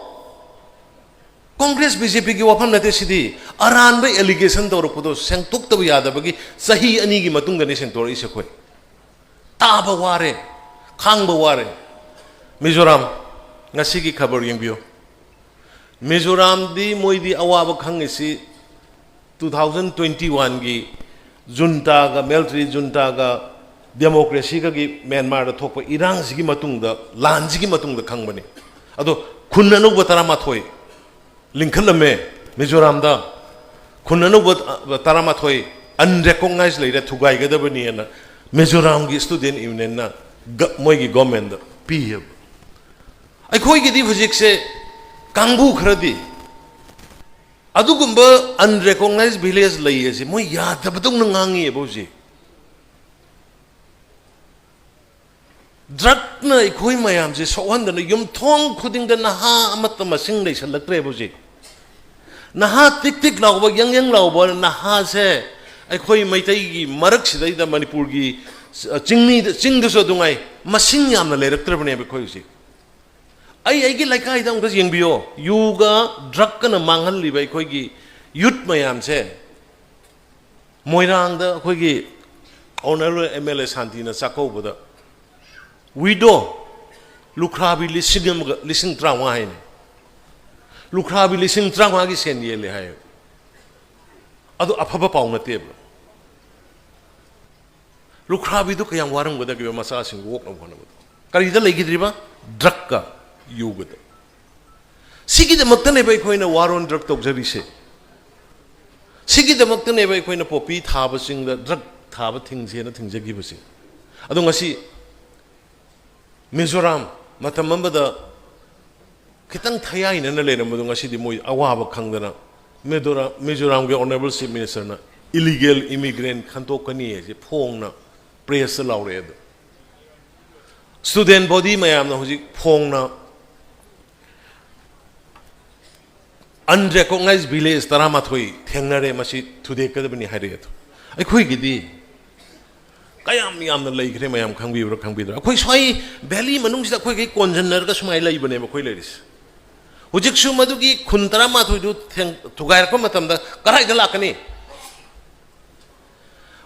ꯀꯣꯡꯒ꯭ꯔꯦꯁ ꯕꯤ ꯖꯦ ꯄꯤꯒꯤ ꯋꯥꯐꯝ ꯅꯠꯇꯦ ꯁꯤꯗꯤ꯫ ꯑꯔꯥꯟꯕ ꯑꯦꯂꯤꯒꯦꯁꯟ ꯇꯧꯔꯛꯄꯗꯣ ꯁꯦꯡꯗꯣꯛꯇꯕ ꯌꯥꯗꯕꯒꯤ ꯆꯍꯤ ꯑꯅꯤꯒꯤ ꯃꯇꯨꯡꯗꯅꯤ ꯁꯦꯡꯗꯣꯔꯛꯏꯁꯦ ꯑꯩꯈꯣꯏ꯫ ꯇꯥꯕ ꯋꯥꯔꯦ, ꯈꯥꯡꯕ ꯋꯥꯔꯦ꯫ ꯃꯤꯖꯣꯔꯥꯝ, ꯉꯁꯤꯒꯤ ꯈꯕꯔ ꯌꯦꯡꯕꯤꯌꯨ꯫ ꯃꯤꯖꯣꯔꯥꯝꯗꯤ ꯃꯣꯏꯗꯤ ꯑꯋꯥꯕ ꯈꯪꯉꯤꯁꯤ two thousand twenty one ꯒꯤ ꯖꯨꯟꯇꯥꯒ, ꯃꯤꯂꯤꯇꯔꯤ ꯖꯨꯟꯇꯥꯒ ꯗꯦꯃꯣꯀ꯭ꯔꯦꯁꯤꯒꯒꯤ ꯃ꯭ꯌꯥꯟꯃꯥꯔꯗ ꯊꯣꯛꯄ ꯏꯔꯥꯡꯁꯤꯒꯤ ꯃꯇꯨꯡꯗ, ꯂꯥꯟꯁꯤꯒꯤ ꯃꯇꯨꯡꯗ ꯈꯪꯕꯅꯤ꯫ ꯑꯗꯣ ꯈꯨꯟ ꯑꯅꯧꯕ ꯇꯔꯥꯃꯥꯊꯣꯏ ꯂꯤꯡꯈꯠꯂꯝꯃꯦ ꯃꯤꯖꯣꯔꯥꯝꯗ꯫ ꯈꯨꯟ ꯑꯅꯧꯕ, ꯑ, ꯇꯔꯥꯃꯥꯊꯣꯏ unrecognized ꯂꯩꯔꯦ, ꯊꯨꯒꯥꯏꯒꯗꯕꯅꯤꯅ ꯃꯤꯖꯣꯔꯥꯝꯒꯤ student unionꯅ ꯒ-, ꯃꯣꯏꯒꯤ governmentꯗ ꯄꯤꯌꯦꯕ꯫ ꯑꯩꯈꯣꯏꯒꯤꯗꯤ ꯍꯧꯖꯤꯛꯁꯦ ꯀꯥꯡꯕꯨ ꯈꯔꯗꯤ ꯑꯗꯨꯒꯨꯝꯕ unrecognized village ꯂꯩ ꯑꯁꯤ ꯃꯣꯏ ꯌꯥꯗꯕꯗꯧꯅ ꯉꯥꯡꯉꯤꯑꯕ ꯍꯧꯖꯤꯛ꯫ ꯗ꯭ꯔꯒꯅ ꯑꯩꯈꯣꯏ ꯃꯌꯥꯝꯁꯦ ꯁꯣꯛꯍꯟꯗꯅ ꯌꯨꯝꯊꯣꯡ ꯈꯨꯗꯤꯡꯗ ꯅꯍꯥ ꯑꯃꯠꯇ ꯃꯁꯤꯡ ꯂꯩꯁꯜꯂꯛꯇ꯭ꯔꯦꯕ ꯍꯧꯖꯤꯛ꯫ ꯅꯍꯥ ꯇꯤꯛ ꯇꯤꯛ ꯂꯥꯎꯕ, ꯌꯪ ꯌꯪ ꯂꯥꯎꯕ ꯅꯍꯥꯁꯦ ꯑꯩꯈꯣꯏ ꯃꯩꯇꯩꯒꯤ ꯃꯔꯛꯁꯤꯗꯩꯗ, ꯃꯅꯤꯄꯨꯔꯒꯤ, ꯑ, ꯆꯤꯡꯃꯤꯗ, ꯆꯤꯡꯗꯁꯨ ꯑꯗꯨꯉꯥꯏ, ꯃꯁꯤꯡ ꯌꯥꯝꯅ ꯂꯩꯔꯛꯇ꯭ꯔꯕꯅꯦꯕ ꯑꯩꯈꯣꯏ ꯍꯧꯖꯤꯛ꯫ ꯑꯩ ꯑꯩꯒꯤ ꯂꯩꯀꯥꯏꯗ ꯑꯃꯨꯛꯇ ꯌꯦꯡꯕꯤꯌꯣ, ꯌꯨꯒ ꯗ꯭ꯔꯒꯀꯅ ꯃꯥꯡꯍꯜꯂꯤꯕ ꯑꯩꯈꯣꯏꯒꯤ ꯌꯨꯠ ꯃꯌꯥꯝꯁꯦ ꯃꯣꯏꯔꯥꯡꯗ ꯑꯩꯈꯣꯏꯒꯤ ꯑꯣꯅꯔꯦꯕꯜ ꯑꯦꯝ ꯑꯦꯜ ꯑꯦ ꯁꯥꯟꯇꯤꯅ ꯆꯥꯛꯀꯧꯕꯗ ꯋꯤꯗꯣ ꯂꯨꯈ꯭ꯔꯥꯕꯤ ꯂꯤꯁꯤꯡ ꯑꯃꯒ ꯂꯤꯁꯤꯡ ꯇꯔꯥꯃꯉꯥ ꯍꯥꯏꯅꯤ꯫ ꯂꯨꯈ꯭ꯔꯥꯕꯤ ꯂꯤꯁꯤꯡ ꯇꯔꯥꯃꯉꯥꯒꯤ ꯁꯦꯟ ꯌꯦꯜꯂꯦ ꯍꯥꯏꯌꯦꯕ꯫ ꯑꯗꯨ ꯑꯐꯕ ꯄꯥꯎ ꯅꯠꯇꯦꯕ꯫ ꯂꯨꯈ꯭ꯔꯥꯕꯤꯗꯨ ꯀꯌꯥꯝ ꯋꯥꯔꯝꯒꯗꯒꯦꯕ ꯃꯆꯥꯁꯤꯡ ꯌꯣꯛꯅꯕ ꯍꯣꯠꯅꯕꯗ? ꯀꯔꯤꯗ ꯂꯩꯈꯤꯗ꯭ꯔꯤꯕ? ꯗ꯭ꯔꯛꯀ ꯌꯨꯒꯗ꯫ ꯁꯤꯒꯤꯗꯃꯛꯇꯅꯦꯕ ꯑꯩꯈꯣꯏꯅ ꯋꯥꯔ ꯑꯣꯟ ꯗ꯭ꯔꯛ ꯇꯧꯖꯔꯤꯁꯦ꯫ ꯁꯤꯒꯤꯗꯃꯛꯇꯅꯦꯕ ꯑꯩꯈꯣꯏꯅ ꯄꯣꯄꯤ ꯊꯥꯕꯁꯤꯡꯗ ꯗ꯭ꯔꯛ ꯊꯥꯕ ꯊꯤꯡꯁꯦꯅ ꯊꯤꯡꯖꯈꯤꯕꯁꯦ꯫ ꯑꯗꯣ ꯉꯁꯤ ꯃꯤꯖꯣꯔꯥꯝ ꯃꯇꯝ ꯑꯃꯗ ꯈꯤꯇꯪ ꯊꯌꯥꯏꯅꯅ ꯂꯩꯔꯝꯕꯗꯣ ꯉꯁꯤꯗꯤ ꯃꯣꯏ ꯑꯋꯥꯕ ꯈꯪꯗꯅ ꯃꯤꯖꯣꯔꯥꯝ, ꯃꯤꯖꯣꯔꯥꯝꯒꯤ ꯑꯣꯅꯔꯦꯕꯜ ꯆꯤꯐ ꯃꯤꯅꯤꯁꯇꯔꯅ ꯏꯂꯤꯒꯦꯜ ꯏꯃꯤꯒ꯭ꯔꯦꯟ ꯈꯟꯇꯣꯛꯀꯅꯤ ꯍꯥꯏꯁꯦ ꯐꯣꯡꯅ ꯄ꯭ꯔꯦꯁꯇ ꯂꯥꯎꯔꯛꯑꯦ꯫ ꯑꯗꯣ ꯁ꯭ꯇꯨꯗꯦꯟ ꯕꯣꯗꯤ ꯃꯌꯥꯝꯅ ꯍꯧꯖꯤꯛ ꯐꯣꯡꯅ ꯑꯟꯔꯦꯀꯣꯛꯅꯥꯏꯖ ꯚꯤꯂꯦꯖ ꯇꯔꯥꯃꯥꯊꯣꯏ ꯊꯦꯡꯅꯔꯦ, ꯃꯁꯤ ꯊꯨꯗꯦꯛꯀꯗꯕꯅꯤ ꯍꯥꯏꯔꯛꯑꯦ꯫ ꯑꯗꯣ ꯑꯩꯈꯣꯏꯒꯤꯗꯤ ꯀꯌꯥꯝ ꯌꯥꯝꯅ ꯂꯩꯈ꯭ꯔꯦ, ꯃꯌꯥꯝ ꯈꯪꯕꯤꯕ꯭ꯔꯥ ꯈꯪꯕꯤꯗ꯭ꯔꯥ? ꯑꯩꯈꯣꯏ ꯁ꯭ꯋꯥꯏ ꯚꯦꯂꯤ ꯃꯅꯨꯡꯁꯤꯗ ꯑꯩꯈꯣꯏꯈꯩ ꯀꯣꯟꯁꯤꯟꯅꯔꯒ ꯁꯨꯃꯥꯏꯅ ꯂꯩꯕꯅꯦꯕ ꯑꯩꯈꯣꯏ ꯂꯩꯔꯤꯁꯦ꯫ ꯍꯧꯖꯤꯛꯁꯨ ꯃꯗꯨꯒꯤ ꯈꯨꯟ ꯇꯔꯥꯃꯥꯊꯣꯏꯗꯨ ꯊꯦꯡ-, ꯊꯨꯒꯥꯏꯔꯛꯄ ꯃꯇꯝꯗ ꯀꯗꯥꯏꯗ ꯂꯥꯛꯀꯅꯤ?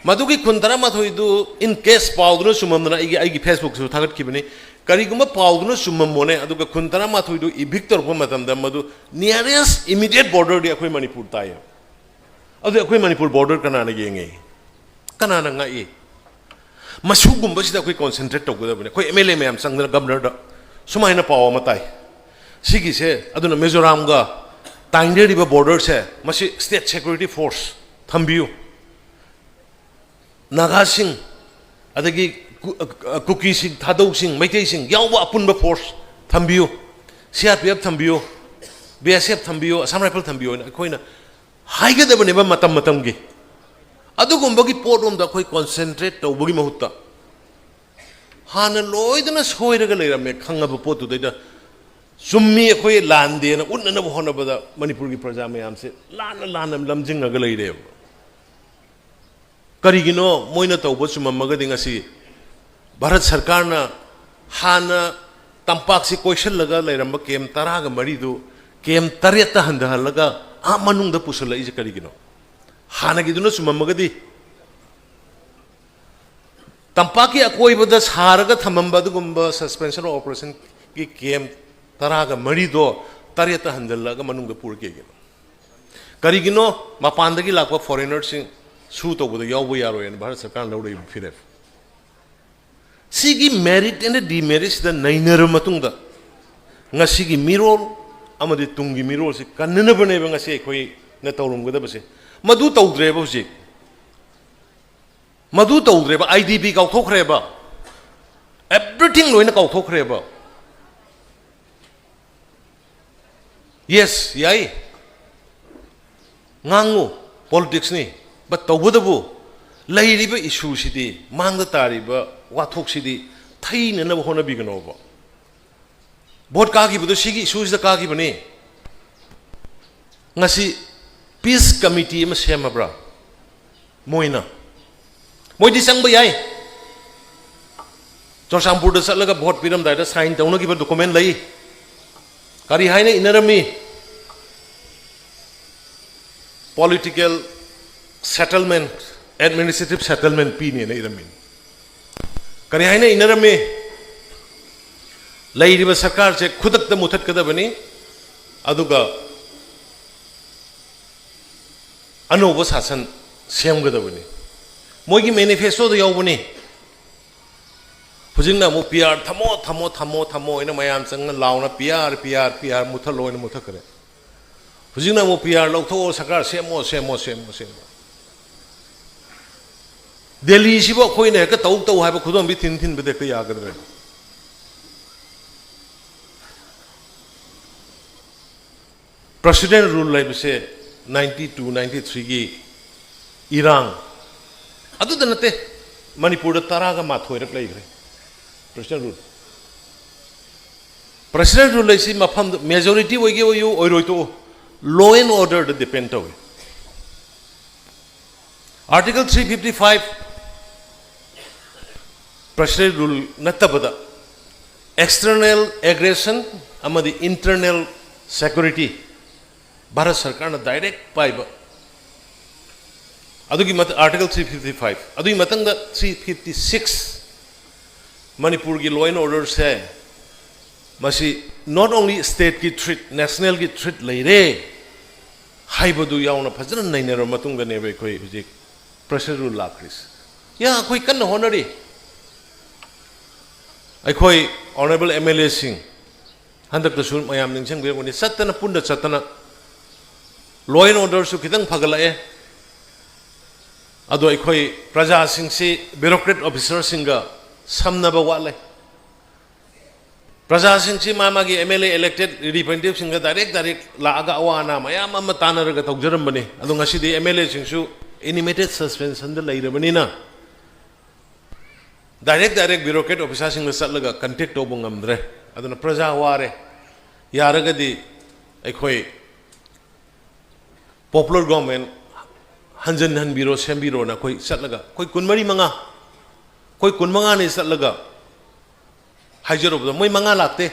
ꯃꯗꯨꯒꯤ ꯈꯨꯟ ꯇꯔꯥꯃꯥꯊꯣꯏꯗꯨ, in case ꯄꯥꯎꯗꯨꯅ ꯆꯨꯝꯃꯝꯗꯅ ꯑꯩꯒꯤ, ꯑꯩꯒꯤ ꯐꯦꯁꯕꯨꯛꯁꯨ ꯊꯥꯒꯠꯈꯤꯕꯅꯤ, ꯀꯔꯤꯒꯨꯝꯕ ꯄꯥꯎꯗꯨꯅ ꯆꯨꯝꯃꯝꯃꯣꯅꯦ, ꯑꯗꯨꯒ ꯈꯨꯟ ꯇꯔꯥꯃꯥꯊꯣꯏꯗꯨ ꯏꯚꯤꯛ ꯇꯧꯔꯛꯄ ꯃꯇꯝꯗ ꯃꯗꯨ nearest immediate borderꯗꯤ ꯑꯩꯈꯣꯏ ꯃꯅꯤꯄꯨꯔ ꯇꯥꯏꯌꯦ꯫ ꯑꯗꯨꯗꯤ ꯑꯩꯈꯣꯏ ꯃꯅꯤꯄꯨꯔ ꯕꯣꯔꯗꯔ ꯀꯅꯥꯅ ꯌꯦꯡꯉꯤ? ꯀꯅꯥꯅ ꯉꯥꯛꯏ? ꯃꯁꯤꯒꯨꯝꯕꯁꯤꯗ ꯑꯩꯈꯣꯏ ꯀꯣꯟꯁꯦꯟꯇ꯭ꯔꯦꯠ ꯇꯧꯒꯗꯕꯅꯤ꯫ ꯑꯩꯈꯣꯏ ꯑꯦꯝ ꯑꯦꯜ ꯑꯦ ꯃꯌꯥꯝ ꯆꯪꯗꯅ ꯒꯕꯅꯔꯗ ꯁꯨꯃꯥꯏꯅ ꯄꯥꯎ ꯑꯃ ꯇꯥꯏ꯫ ꯁꯤꯒꯤꯁꯦ ꯑꯗꯨꯅ ꯃꯤꯖꯣꯔꯥꯝꯒ ꯇꯥꯏꯅꯔꯤꯕ ꯕꯣꯔꯗꯔꯁꯦ ꯃꯁꯤ ꯁ꯭ꯇꯦꯠ ꯁꯦꯀ꯭ꯌꯨꯔꯤꯇꯤ ꯐꯣꯔꯁ ꯊꯝꯕꯤꯌꯨ꯫ ꯅꯥꯒꯥꯁꯤꯡ, ꯑꯗꯒꯤ ꯀꯨ-, ꯑ, ꯀꯨꯀꯤꯁꯤꯡ, ꯊꯥꯗꯧꯁꯤꯡ, ꯃꯩꯇꯩꯁꯤꯡ ꯌꯥꯎꯕ ꯑꯄꯨꯟꯕ ꯐꯣꯔꯁ ꯊꯝꯕꯤꯌꯨ, ꯁꯤ ꯑꯥꯔ ꯄꯤ ꯑꯦꯐ ꯊꯝꯕꯤꯌꯨ, ꯕꯤ ꯑꯦꯁ ꯑꯦꯐ ꯊꯝꯕꯤꯌꯨ, ꯑꯁꯥꯝ ꯔꯥꯏꯐꯜ ꯊꯝꯕꯤꯌꯨ ꯍꯥꯏꯅ ꯑꯩꯈꯣꯏꯅ ꯍꯥꯏꯒꯗꯕꯅꯦꯕ ꯃꯇꯝ ꯃꯇꯝꯒꯤ꯫ ꯑꯗꯨꯒꯨꯝꯕꯒꯤ ꯄꯣꯠꯂꯣꯝꯗ ꯑꯩꯈꯣꯏ ꯀꯣꯟꯁꯦꯟꯇ꯭ꯔꯦꯠ ꯇꯧꯕꯒꯤ ꯃꯍꯨꯠꯇ ꯍꯥꯟꯅ ꯂꯣꯏꯗꯅ ꯁꯣꯏꯔꯒ ꯂꯩꯔꯝꯃꯦ ꯈꯪꯉꯕ ꯄꯣꯠꯇꯨꯗꯩꯗ ꯆꯨꯝꯃꯤ ꯑꯩꯈꯣꯏ ꯂꯥꯟꯗꯦꯅ ꯎꯠꯅꯅꯕ ꯍꯣꯠꯅꯕꯗ ꯃꯅꯤꯄꯨꯔꯒꯤ ꯄ꯭ꯔꯖꯥ ꯃꯌꯥꯝꯁꯦ ꯂꯥꯟꯅ ꯂꯥꯟꯅ ꯂꯝꯖꯤꯡꯉꯒ ꯂꯩꯔꯦꯕ꯫ ꯀꯔꯤꯒꯤꯅꯣ ꯃꯣꯏꯅ ꯇꯧꯕ ꯆꯨꯝꯃꯝꯃꯒꯗꯤ ꯉꯁꯤ ꯚꯥꯔꯠ ꯁꯔꯀꯥꯔꯅ ꯍꯥꯟꯅ ꯇꯝꯄꯥꯛꯁꯤ ꯀꯣꯏꯁꯤꯜꯂꯒ ꯂꯩꯔꯝꯕ ꯀꯦꯝ ꯇꯔꯥꯒ ꯃꯔꯤꯗꯨ ꯀꯦꯝ ꯇꯔꯦꯠꯇ ꯍꯟꯊꯍꯜꯂꯒ ꯑꯥ ꯃꯅꯨꯡꯗ ꯄꯨꯁꯜꯂꯛꯏꯁꯦ ꯀꯔꯤꯒꯤꯅꯣ? ꯍꯥꯟꯅꯒꯤꯗꯨꯅ ꯆꯨꯝꯃꯝꯃꯒꯗꯤ, ꯇꯝꯄꯥꯛꯀꯤ ꯑꯀꯣꯏꯕꯗ ꯁꯥꯔꯒ ꯊꯝꯃꯝꯕ ꯑꯗꯨꯒꯨꯝꯕ suspension of operationꯒꯤ camp ꯇꯔꯥꯒ ꯃꯔꯤꯗꯣ ꯇꯔꯦꯠꯇ ꯍꯟꯖꯜꯂꯒ ꯃꯅꯨꯡꯗ ꯄꯨꯔ ꯀꯩꯒꯤꯅꯣ? ꯀꯔꯤꯒꯤꯅꯣ ꯃꯄꯥꯟꯗꯒꯤ ꯂꯥꯛꯄ foreignerꯁꯤꯡ ꯁꯨ ꯇꯧꯕꯗ ꯌꯥꯎꯕ ꯌꯥꯔꯣꯏꯅ ꯚꯥꯔꯠ ꯁꯔꯀꯥꯔꯅ ꯂꯧꯔꯛꯏꯕ ꯐꯤꯔꯦꯞ? ꯁꯤꯒꯤ merit and demeritꯁꯤꯗ ꯅꯩꯅꯔꯕ ꯃꯇꯨꯡꯗ, ꯉꯁꯤꯒꯤ ꯃꯤꯔꯣꯜ ꯑꯃꯗꯤ ꯇꯨꯡꯒꯤ ꯃꯤꯔꯣꯜꯁꯤ ꯀꯟꯅꯅꯕꯅꯦꯕ ꯉꯁꯤ ꯑꯩꯈꯣꯏꯅ ꯇꯧꯔꯝꯒꯗꯕꯁꯦ꯫ ꯃꯗꯨ ꯇꯧꯗ꯭ꯔꯦꯕ ꯍꯧꯖꯤꯛ꯫ ꯃꯗꯨ ꯇꯧꯗ꯭ꯔꯦꯕ꯫ IDP ꯀꯥꯎꯊꯣꯛꯈ꯭ꯔꯦꯕ꯫ Everything ꯂꯣꯏꯅ ꯀꯥꯎꯊꯣꯛꯈ꯭ꯔꯦꯕ꯫ Yes, ꯌꯥꯏ, ꯉꯥꯡꯉꯨ, politicsꯅꯤ꯫ But ꯇꯧꯕꯇꯕꯨ ꯂꯩꯔꯤꯕ issueꯁꯤꯗꯤ, ꯃꯥꯡꯗ ꯇꯥꯔꯤꯕ ꯋꯥꯊꯣꯛꯁꯤꯗꯤ ꯊꯩꯅꯅꯕ ꯍꯣꯠꯅꯕꯤꯒꯅꯣꯕ꯫ Vote ꯀꯥꯈꯤꯕꯗꯣ ꯁꯤꯒꯤ issueꯁꯤꯗ ꯀꯥꯈꯤꯕꯅꯤ꯫ ꯉꯁꯤ peace committee ꯑꯃ ꯁꯦꯝꯃꯕ꯭ꯔꯥ? ꯃꯣꯏꯅ, ꯃꯣꯏꯗꯤ ꯆꯪꯕ ꯌꯥꯏ꯫ ꯆꯨꯔꯆꯥꯟꯄꯨꯔꯗ ꯆꯠꯂꯒ vote ꯄꯤꯔꯝꯗꯥꯏꯗ sign ꯇꯧꯅꯈꯤꯕ document ꯂꯩ꯫ ꯀꯔꯤ ꯍꯥꯏꯅ ꯏꯅꯔꯝꯃꯤ? Political settlement, administrative settlement ꯄꯤꯅꯦꯅ ꯏꯔꯝꯃꯤ꯫ ꯀꯔꯤ ꯍꯥꯏꯅ ꯏꯅꯔꯝꯃꯤ? ꯂꯩꯔꯤꯕ ꯁꯔꯀꯥꯔꯁꯦ ꯈꯨꯗꯛꯇ ꯃꯨꯊꯠꯀꯗꯕꯅꯤ, ꯑꯗꯨꯒ ꯑꯅꯧꯕ ꯁꯥꯁꯟ ꯁꯦꯝꯒꯗꯕꯅꯤ꯫ ꯃꯣꯏꯒꯤ manifestoꯗ ꯌꯥꯎꯕꯅꯤ꯫ ꯍꯧꯖꯤꯛꯅ ꯑꯃꯨꯛ PR ꯊꯝꯃꯣ, ꯊꯝꯃꯣ, ꯊꯝꯃꯣ, ꯊꯝꯃꯣ ꯍꯥꯏꯅ ꯃꯌꯥꯝ ꯆꯪꯅ ꯂꯥꯎꯅ PR, PR, PR ꯃꯨꯊꯠꯂꯣ ꯍꯥꯏꯅ ꯃꯨꯊꯠꯈ꯭ꯔꯦ꯫ ꯍꯧꯖꯤꯛꯅ ꯑꯃꯨꯛ PR ꯂꯧꯊꯣꯛꯑꯣ, ꯁꯔꯀꯥꯔ ꯁꯦꯝꯃꯣ, ꯁꯦꯝꯃꯣ, ꯁꯦꯝꯃꯣ, ꯁꯦꯝꯃꯣ꯫ ꯗꯦꯜꯂꯤꯁꯤꯕꯨ ꯑꯩꯈꯣꯏꯅ ꯍꯦꯛꯇ ꯇꯧ ꯇꯧ ꯍꯥꯏꯕ ꯈꯨꯗꯣꯝꯕꯤ ꯊꯤꯟ ꯊꯤꯟꯕꯗ ꯍꯦꯛꯇ ꯌꯥꯒꯗ꯭ꯔꯥ? President rule ꯍꯥꯏꯕꯁꯦ ninety two, ninety threeꯒꯤ ꯏꯔꯥꯡ ꯑꯗꯨꯗ ꯅꯠꯇꯦ, ꯃꯅꯤꯄꯨꯔꯗ ꯇꯔꯥꯒ ꯃꯥꯊꯣꯏꯔꯛ ꯂꯩꯈ꯭ꯔꯦ President rule꯫ President rule ꯍꯥꯏꯁꯤ ꯃꯐꯝꯗ majority ꯑꯣꯏꯒꯦ ꯑꯣꯏꯌꯨ, ꯑꯣꯏꯔꯣꯏ ꯇꯣꯛꯎ, law and orderꯗ depend ꯇꯧꯏ꯫ Article three fifty five President rule ꯅꯠꯇꯕꯗ external aggression ꯑꯃꯗꯤ internal security ꯚꯥꯔꯠ ꯁꯔꯀꯥꯔꯅ ꯗꯥꯏꯔꯦꯛ ꯄꯥꯏꯕ꯫ ꯑꯗꯨꯒꯤ ꯃꯊ- Article three fifty five, ꯑꯗꯨꯒꯤ ꯃꯊꯪꯗ three fifty six, ꯃꯅꯤꯄꯨꯔꯒꯤ law and orderꯁꯦ ꯃꯁꯤ not only stateꯀꯤ threat, nationalꯒꯤ threat ꯂꯩꯔꯦ ꯍꯥꯏꯕꯗꯨ ꯌꯥꯎꯅ ꯐꯖꯅ ꯅꯩꯅꯔꯕ ꯃꯇꯨꯡꯗꯅꯦꯕ ꯑꯩꯈꯣꯏ ꯍꯧꯖꯤꯛ pressure rule ꯂꯥꯛꯈ꯭ꯔꯤꯁꯦ꯫ ꯌꯥ, ꯑꯩꯈꯣꯏ ꯀꯟꯅ ꯍꯣꯠꯅꯔꯤ꯫ ꯑꯩꯈꯣꯏ honourable MLAꯁꯤꯡ, ꯍꯟꯗꯛꯇꯁꯨ ꯃꯌꯥꯝ ꯅꯤꯡꯁꯤꯡꯕꯤꯔꯝꯒꯅꯤ, ꯆꯠꯇꯅ, ꯄꯨꯟꯅ ꯆꯠꯇꯅ law and orderꯁꯨ ꯈꯤꯇꯪ ꯐꯒꯠꯂꯛꯑꯦ꯫ ꯑꯗꯣ ꯑꯩꯈꯣꯏ ꯄ꯭ꯔꯖꯥꯁꯤꯡꯁꯤ bureaucrat officerꯁꯤꯡꯒ ꯁꯝꯅꯕ ꯋꯥꯠꯂꯦ꯫ ꯄ꯭ꯔꯖꯥꯁꯤꯡꯁꯤ ꯃꯥ ꯃꯥꯒꯤ MLA elected representativeꯁꯤꯡꯒ direct direct ꯂꯥꯛꯑꯒ ꯑꯋꯥ ꯑꯅꯥ ꯃꯌꯥꯝ ꯑꯃ ꯇꯥꯟꯅꯔꯒ ꯇꯧꯖꯔꯝꯕꯅꯤ꯫ ꯑꯗꯣ ꯉꯁꯤꯗꯤ MLAꯁꯤꯡꯁꯨ animated suspensionꯗ ꯂꯩꯔꯕꯅꯤꯅ direct direct bureaucrat officerꯁꯤꯡꯗ ꯆꯠꯂꯒ contact ꯇꯧꯕ ꯉꯝꯗ꯭ꯔꯦ꯫ ꯑꯗꯨꯅ ꯄ꯭ꯔꯖꯥ ꯋꯥꯔꯦ꯫ ꯌꯥꯔꯒꯗꯤ ꯑꯩꯈꯣꯏ popular government ꯍꯟꯖꯟ ꯍꯟꯕꯤꯔꯣ, ꯁꯦꯝꯕꯤꯔꯣꯅ ꯑꯩꯈꯣꯏ ꯆꯠꯂꯒ, ꯑꯩꯈꯣꯏ ꯀꯨꯟꯃꯔꯤ ꯃꯉꯥ, ꯑꯩꯈꯣꯏ ꯀꯨꯟꯃꯉꯥꯅꯤ ꯆꯠꯂꯒ ꯍꯥꯏꯖꯔꯨꯕꯗ ꯃꯣꯏ ꯃꯉꯥ ꯂꯥꯛꯇꯦ꯫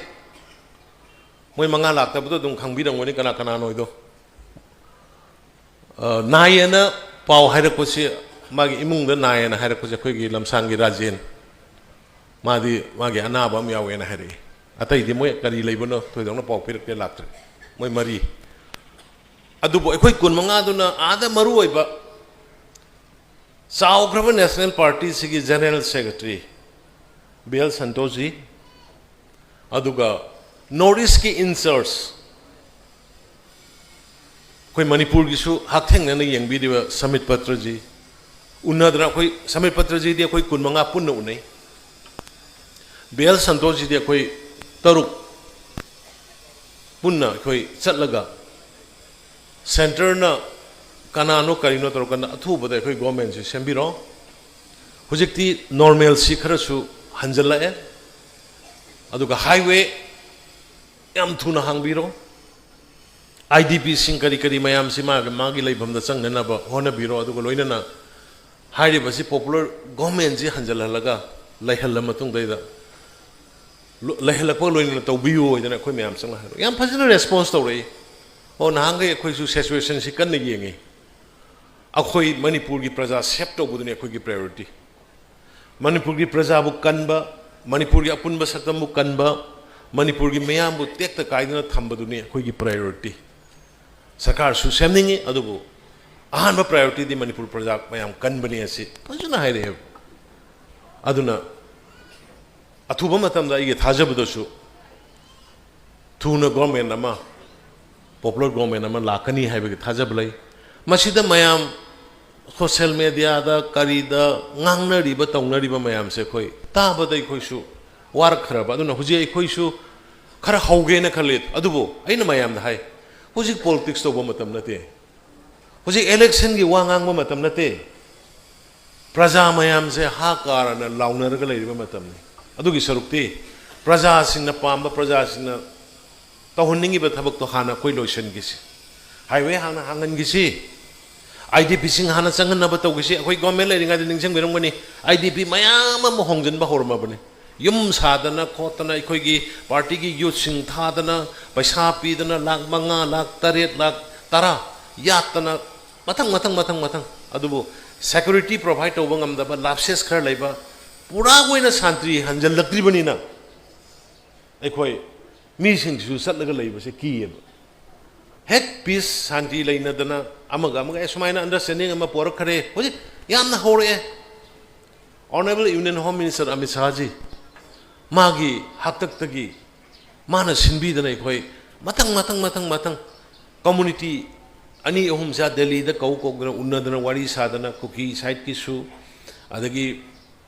ꯃꯣꯏ ꯃꯉꯥ ꯂꯥꯛꯇꯕꯗꯣ ꯑꯗꯨꯝ ꯈꯪꯕꯤꯔꯝꯒꯅꯤ ꯀꯅꯥ ꯀꯅꯥꯅꯣ ꯍꯥꯏꯗꯣ꯫ ꯑ, ꯅꯥꯏꯌꯦꯅ ꯄꯥꯎ ꯍꯥꯏꯔꯛꯄꯁꯤ, ꯃꯥꯒꯤ ꯏꯃꯨꯡꯗ ꯅꯥꯏꯌꯦꯅ ꯍꯥꯏꯔꯛꯄꯁꯦ ꯑꯩꯈꯣꯏꯒꯤ ꯂꯝꯁꯥꯡꯒꯤ ꯔꯥꯖꯦꯟ, ꯃꯥꯗꯤ ꯃꯥꯒꯤ ꯑꯅꯥꯕ ꯑꯃ ꯌꯥꯎꯋꯦꯅ ꯍꯥꯏꯔꯛꯏ꯫ ꯑꯇꯩꯗꯤ ꯃꯣꯏ ꯀꯔꯤ ꯂꯩꯕꯅꯣ ꯊꯣꯏꯗꯣꯛꯅ ꯄꯥꯎ ꯄꯤꯔꯛꯇꯦ, ꯂꯥꯛꯇ꯭ꯔꯦ꯫ ꯃꯣꯏ ꯃꯔꯤ꯫ ꯑꯗꯨꯕꯨ ꯑꯩꯈꯣꯏ ꯀꯨꯟꯃꯉꯥꯗꯨꯅ ꯑꯥꯗ ꯃꯔꯨ ꯑꯣꯏꯕ ꯆꯥꯎꯈ꯭ꯔꯕ National Partyꯁꯤꯒꯤ General Secretary ꯕꯤ ꯑꯦꯜ ꯁꯟꯇꯣꯁꯖꯤ, ꯑꯗꯨꯒ North Eastꯀꯤ in charge ꯑꯩꯈꯣꯏ ꯃꯅꯤꯄꯨꯔꯒꯤꯁꯨ ꯍꯛꯊꯦꯡꯅꯅ ꯌꯦꯡꯕꯤꯔꯤꯕ ꯁꯃꯤꯠ ꯄꯇ꯭ꯔꯖꯤ, ꯎꯅꯗꯅ ꯑꯩꯈꯣꯏ ꯁꯃꯤꯠ ꯄꯇ꯭ꯔꯖꯤꯗꯤ ꯑꯩꯈꯣꯏ ꯀꯨꯟꯃꯉꯥ ꯄꯨꯟꯅ ꯎꯅꯩ꯫ ꯕꯤ ꯑꯦꯜ ꯁꯟꯇꯣꯁꯖꯤꯗꯤ ꯑꯩꯈꯣꯏ ꯇꯔꯨꯛ ꯄꯨꯟꯅ ꯑꯩꯈꯣꯏ ꯆꯠꯂꯒ centreꯅ ꯀꯅꯥꯅꯣ ꯀꯔꯤꯅꯣ ꯇꯧꯔꯀꯥꯟꯗ ꯑꯊꯨꯕꯗ ꯑꯩꯈꯣꯏ governmentꯁꯤ ꯁꯦꯝꯕꯤꯔꯣ꯫ ꯍꯧꯖꯤꯛꯇꯤ normalcy ꯈꯔꯁꯨ ꯍꯟꯖꯜꯂꯛꯑꯦ꯫ ꯑꯗꯨꯒ highway ꯌꯥꯝ ꯊꯨꯅ ꯍꯥꯡꯕꯤꯔꯣ꯫ IDPꯁꯤꯡ ꯀꯔꯤ ꯀꯔꯤ ꯃꯌꯥꯝꯁꯤ ꯃꯥꯒꯤ, ꯃꯥꯒꯤ ꯂꯩꯐꯝꯗ ꯆꯪꯅꯅꯕ ꯍꯣꯠꯅꯕꯤꯔꯣ꯫ ꯑꯗꯨꯒ ꯂꯣꯏꯅꯅ ꯍꯥꯏꯔꯤꯕꯁꯤ popular governmentꯁꯤ ꯍꯟꯖꯜꯍꯜꯂꯒ ꯂꯩꯍꯜꯂ ꯃꯇꯨꯡꯗꯩꯗ ꯂꯣ-, ꯂꯩꯍꯜꯂꯛꯄꯒ ꯂꯣꯏꯅꯅ ꯇꯧꯕꯤꯌꯨ ꯍꯥꯏꯗꯅ ꯑꯩꯈꯣꯏ ꯃꯌꯥꯝ ꯆꯪꯅ ꯍꯥꯏꯔꯣ꯫ ꯌꯥꯝ ꯐꯖꯅ response ꯇꯧꯔꯛꯏ꯫ ꯑꯣ, ꯅꯍꯥꯟꯈꯩ ꯑꯩꯈꯣꯏꯁꯨ ꯁꯤꯆꯨꯋꯦꯁꯟꯁꯤ ꯀꯟꯅ ꯌꯦꯡꯉꯤ꯫ ꯑꯩꯈꯣꯏ ꯃꯅꯤꯄꯨꯔꯒꯤ ꯄ꯭ꯔꯖꯥ ꯁꯦꯞ ꯇꯧꯕꯗꯨꯅꯤ ꯑꯩꯈꯣꯏꯒꯤ ꯄ꯭ꯔꯥꯏꯌꯣꯔꯤꯇꯤ꯫ ꯃꯅꯤꯄꯨꯔꯒꯤ ꯄ꯭ꯔꯖꯥꯕꯨ ꯀꯟꯕ, ꯃꯅꯤꯄꯨꯔꯒꯤ ꯑꯄꯨꯟꯕ ꯁꯛꯇꯝꯕꯨ ꯀꯟꯕ, ꯃꯅꯤꯄꯨꯔꯒꯤ ꯃꯤꯌꯥꯝꯕꯨ ꯇꯦꯛꯇ ꯀꯥꯏꯗꯅ ꯊꯝꯕꯗꯨꯅꯤ ꯑꯩꯈꯣꯏꯒꯤ ꯄ꯭ꯔꯥꯏꯌꯣꯔꯤꯇꯤ꯫ ꯁꯔꯀꯥꯔꯁꯨ ꯁꯦꯝꯅꯤꯡꯉꯤ, ꯑꯗꯨꯕꯨ ꯑꯍꯥꯟꯕ ꯄ꯭ꯔꯥꯏꯌꯣꯔꯤꯇꯤꯗꯤ ꯃꯅꯤꯄꯨꯔ ꯄ꯭ꯔꯖꯥ ꯃꯌꯥꯝ ꯀꯟꯕꯅꯤ ꯑꯁꯤ ꯐꯖꯅ ꯍꯥꯏꯔꯛꯑꯦꯕ꯫ ꯑꯗꯨꯅ ꯑꯊꯨꯕ ꯃꯇꯝꯗ ꯑꯩꯒꯤ ꯊꯥꯖꯕꯗꯁꯨ ꯊꯨꯅ ꯒꯣꯔꯃꯦꯟ ꯑꯃ, ꯄꯣꯄꯨꯂꯔ ꯒꯣꯔꯃꯦꯟ ꯑꯃ ꯂꯥꯛꯀꯅꯤ ꯍꯥꯏꯕꯒꯤ ꯊꯥꯖꯕ ꯂꯩ꯫ ꯃꯁꯤꯗ ꯃꯌꯥꯝ ꯁꯣꯁꯦꯜ ꯃꯦꯗꯤꯌꯥꯗ ꯀꯔꯤꯗ ꯉꯥꯡꯅꯔꯤꯕ ꯇꯧꯅꯔꯤꯕ ꯃꯌꯥꯝꯁꯦ ꯑꯩꯈꯣꯏ ꯇꯥꯕꯗ ꯑꯩꯈꯣꯏꯁꯨ ꯋꯥꯔꯛꯈ꯭ꯔꯕ꯫ ꯑꯗꯨꯅ ꯍꯧꯖꯤꯛ ꯑꯩꯈꯣꯏꯁꯨ ꯈꯔ ꯍꯧꯒꯦꯅ ꯈꯜꯂꯤ꯫ ꯑꯗꯨꯕꯨ ꯑꯩꯅ ꯃꯌꯥꯝꯗ ꯍꯥꯏ, ꯍꯧꯖꯤꯛ ꯄꯣꯂꯤꯇꯤꯛꯁ ꯇꯧꯕ ꯃꯇꯝ ꯅꯠꯇꯦ, ꯍꯧꯖꯤꯛ ꯏꯂꯦꯛꯁꯟꯒꯤ ꯋꯥ ꯉꯥꯡꯕ ꯃꯇꯝ ꯅꯠꯇꯦ꯫ ꯄ꯭ꯔꯖꯥ ꯃꯌꯥꯝꯁꯦ ꯍꯥ ꯀꯥꯔꯅ ꯂꯥꯎꯅꯔꯒ ꯂꯩꯔꯤꯕ ꯃꯇꯝꯅꯤ꯫ ꯑꯗꯨꯒꯤ ꯁꯔꯨꯛꯇꯤ ꯄ꯭ꯔꯖꯥꯁꯤꯡꯅ ꯄꯥꯝꯕ, ꯄ꯭ꯔꯖꯥꯁꯤꯡꯅ ꯇꯧꯍꯟꯅꯤꯡꯉꯤꯕ ꯊꯕꯛꯇꯣ ꯍꯥꯟꯅ ꯑꯩꯈꯣꯏ ꯂꯣꯏꯁꯤꯟꯈꯤꯁꯤ꯫ ꯍꯥꯏꯋꯦ ꯍꯥꯟꯅ ꯍꯥꯡꯍꯟꯈꯤꯁꯤ꯫ ꯑꯥꯏ ꯗꯤ ꯄꯤꯁꯤꯡ ꯍꯥꯟꯅ ꯆꯪꯍꯟꯅꯕ ꯇꯧꯈꯤꯁꯤ꯫ ꯑꯩꯈꯣꯏ ꯒꯣꯔꯃꯦꯟ ꯂꯩꯔꯤꯉꯩꯗ ꯅꯤꯡꯁꯤꯡꯕꯤꯔꯝꯒꯅꯤ, ꯑꯥꯏ ꯗꯤ ꯄꯤ ꯃꯌꯥꯝ ꯑꯃ ꯍꯣꯡꯖꯤꯟꯕ ꯍꯧꯔꯝꯃꯕꯅꯤ꯫ ꯌꯨꯝ ꯁꯥꯗꯅ ꯈꯣꯠꯇꯅ, ꯑꯩꯈꯣꯏꯒꯤ ꯄꯥꯔꯇꯤꯒꯤ ꯌꯨꯠꯁꯤꯡ ꯊꯥꯗꯅ, ꯄꯩꯁꯥ ꯄꯤꯗꯅ, ꯂꯥꯛ ꯃꯉꯥ, ꯂꯥꯛ ꯇꯔꯦꯠ, ꯂꯥꯛ ꯇꯔꯥ ꯌꯥꯠꯇꯅ, ꯃꯊꯪ, ꯃꯊꯪ, ꯃꯊꯪ, ꯃꯊꯪ꯫ ꯑꯗꯨꯕꯨ ꯁꯦꯀ꯭ꯌꯨꯔꯤꯇꯤ ꯄ꯭ꯔꯣꯚꯥꯏꯗ ꯇꯧꯕ ꯉꯝꯗꯕ, ꯂꯥꯞꯁꯦꯁ ꯈꯔ ꯂꯩꯕ, ꯄꯨꯔꯥ ꯑꯣꯏꯅ ꯁꯥꯟꯇꯤ ꯍꯟꯖꯜꯂꯛꯇ꯭ꯔꯤꯕꯅꯤꯅ ꯑꯩꯈꯣꯏ ꯃꯤꯁꯤꯡꯁꯤꯁꯨ ꯆꯠꯂꯒ ꯂꯩꯕꯁꯦ ꯀꯤꯌꯦꯕ꯫ ꯍꯦꯛ ꯄꯤꯁ, ꯁꯥꯟꯇꯤ ꯂꯩꯅꯗꯅ ꯑꯃꯒ ꯑꯃꯒ, "ꯑꯦ, ꯁꯨꯃꯥꯏꯅ ꯑꯟꯗꯔꯁ꯭ꯇꯦꯟꯗꯤꯡ ꯑꯃ ꯄꯣꯔꯛꯈ꯭ꯔꯦ", ꯍꯧꯖꯤꯛ ꯌꯥꯝꯅ ꯍꯧꯔꯛꯑꯦ꯫ Honourable Union Home Minister Amit ꯁꯥꯍꯖꯤ, ꯃꯥꯒꯤ ꯍꯥꯛꯇꯛꯇꯒꯤ ꯃꯥꯅ ꯁꯤꯟꯕꯤꯗꯅ ꯑꯩꯈꯣꯏ ꯃꯊꯪ, ꯃꯊꯪ, ꯃꯊꯪ, ꯃꯊꯪ ꯀꯝꯃꯨꯅꯤꯇꯤ ꯑꯅꯤ ꯑꯍꯨꯝꯁꯦ ꯗꯦꯜꯂꯤꯗ ꯀꯧ ꯀꯧꯗꯅ, ꯎꯅꯗꯅ, ꯋꯥꯔꯤ ꯁꯥꯗꯅ, ꯀꯨꯀꯤ ꯁꯥꯏꯠꯀꯤꯁꯨ, ꯑꯗꯒꯤ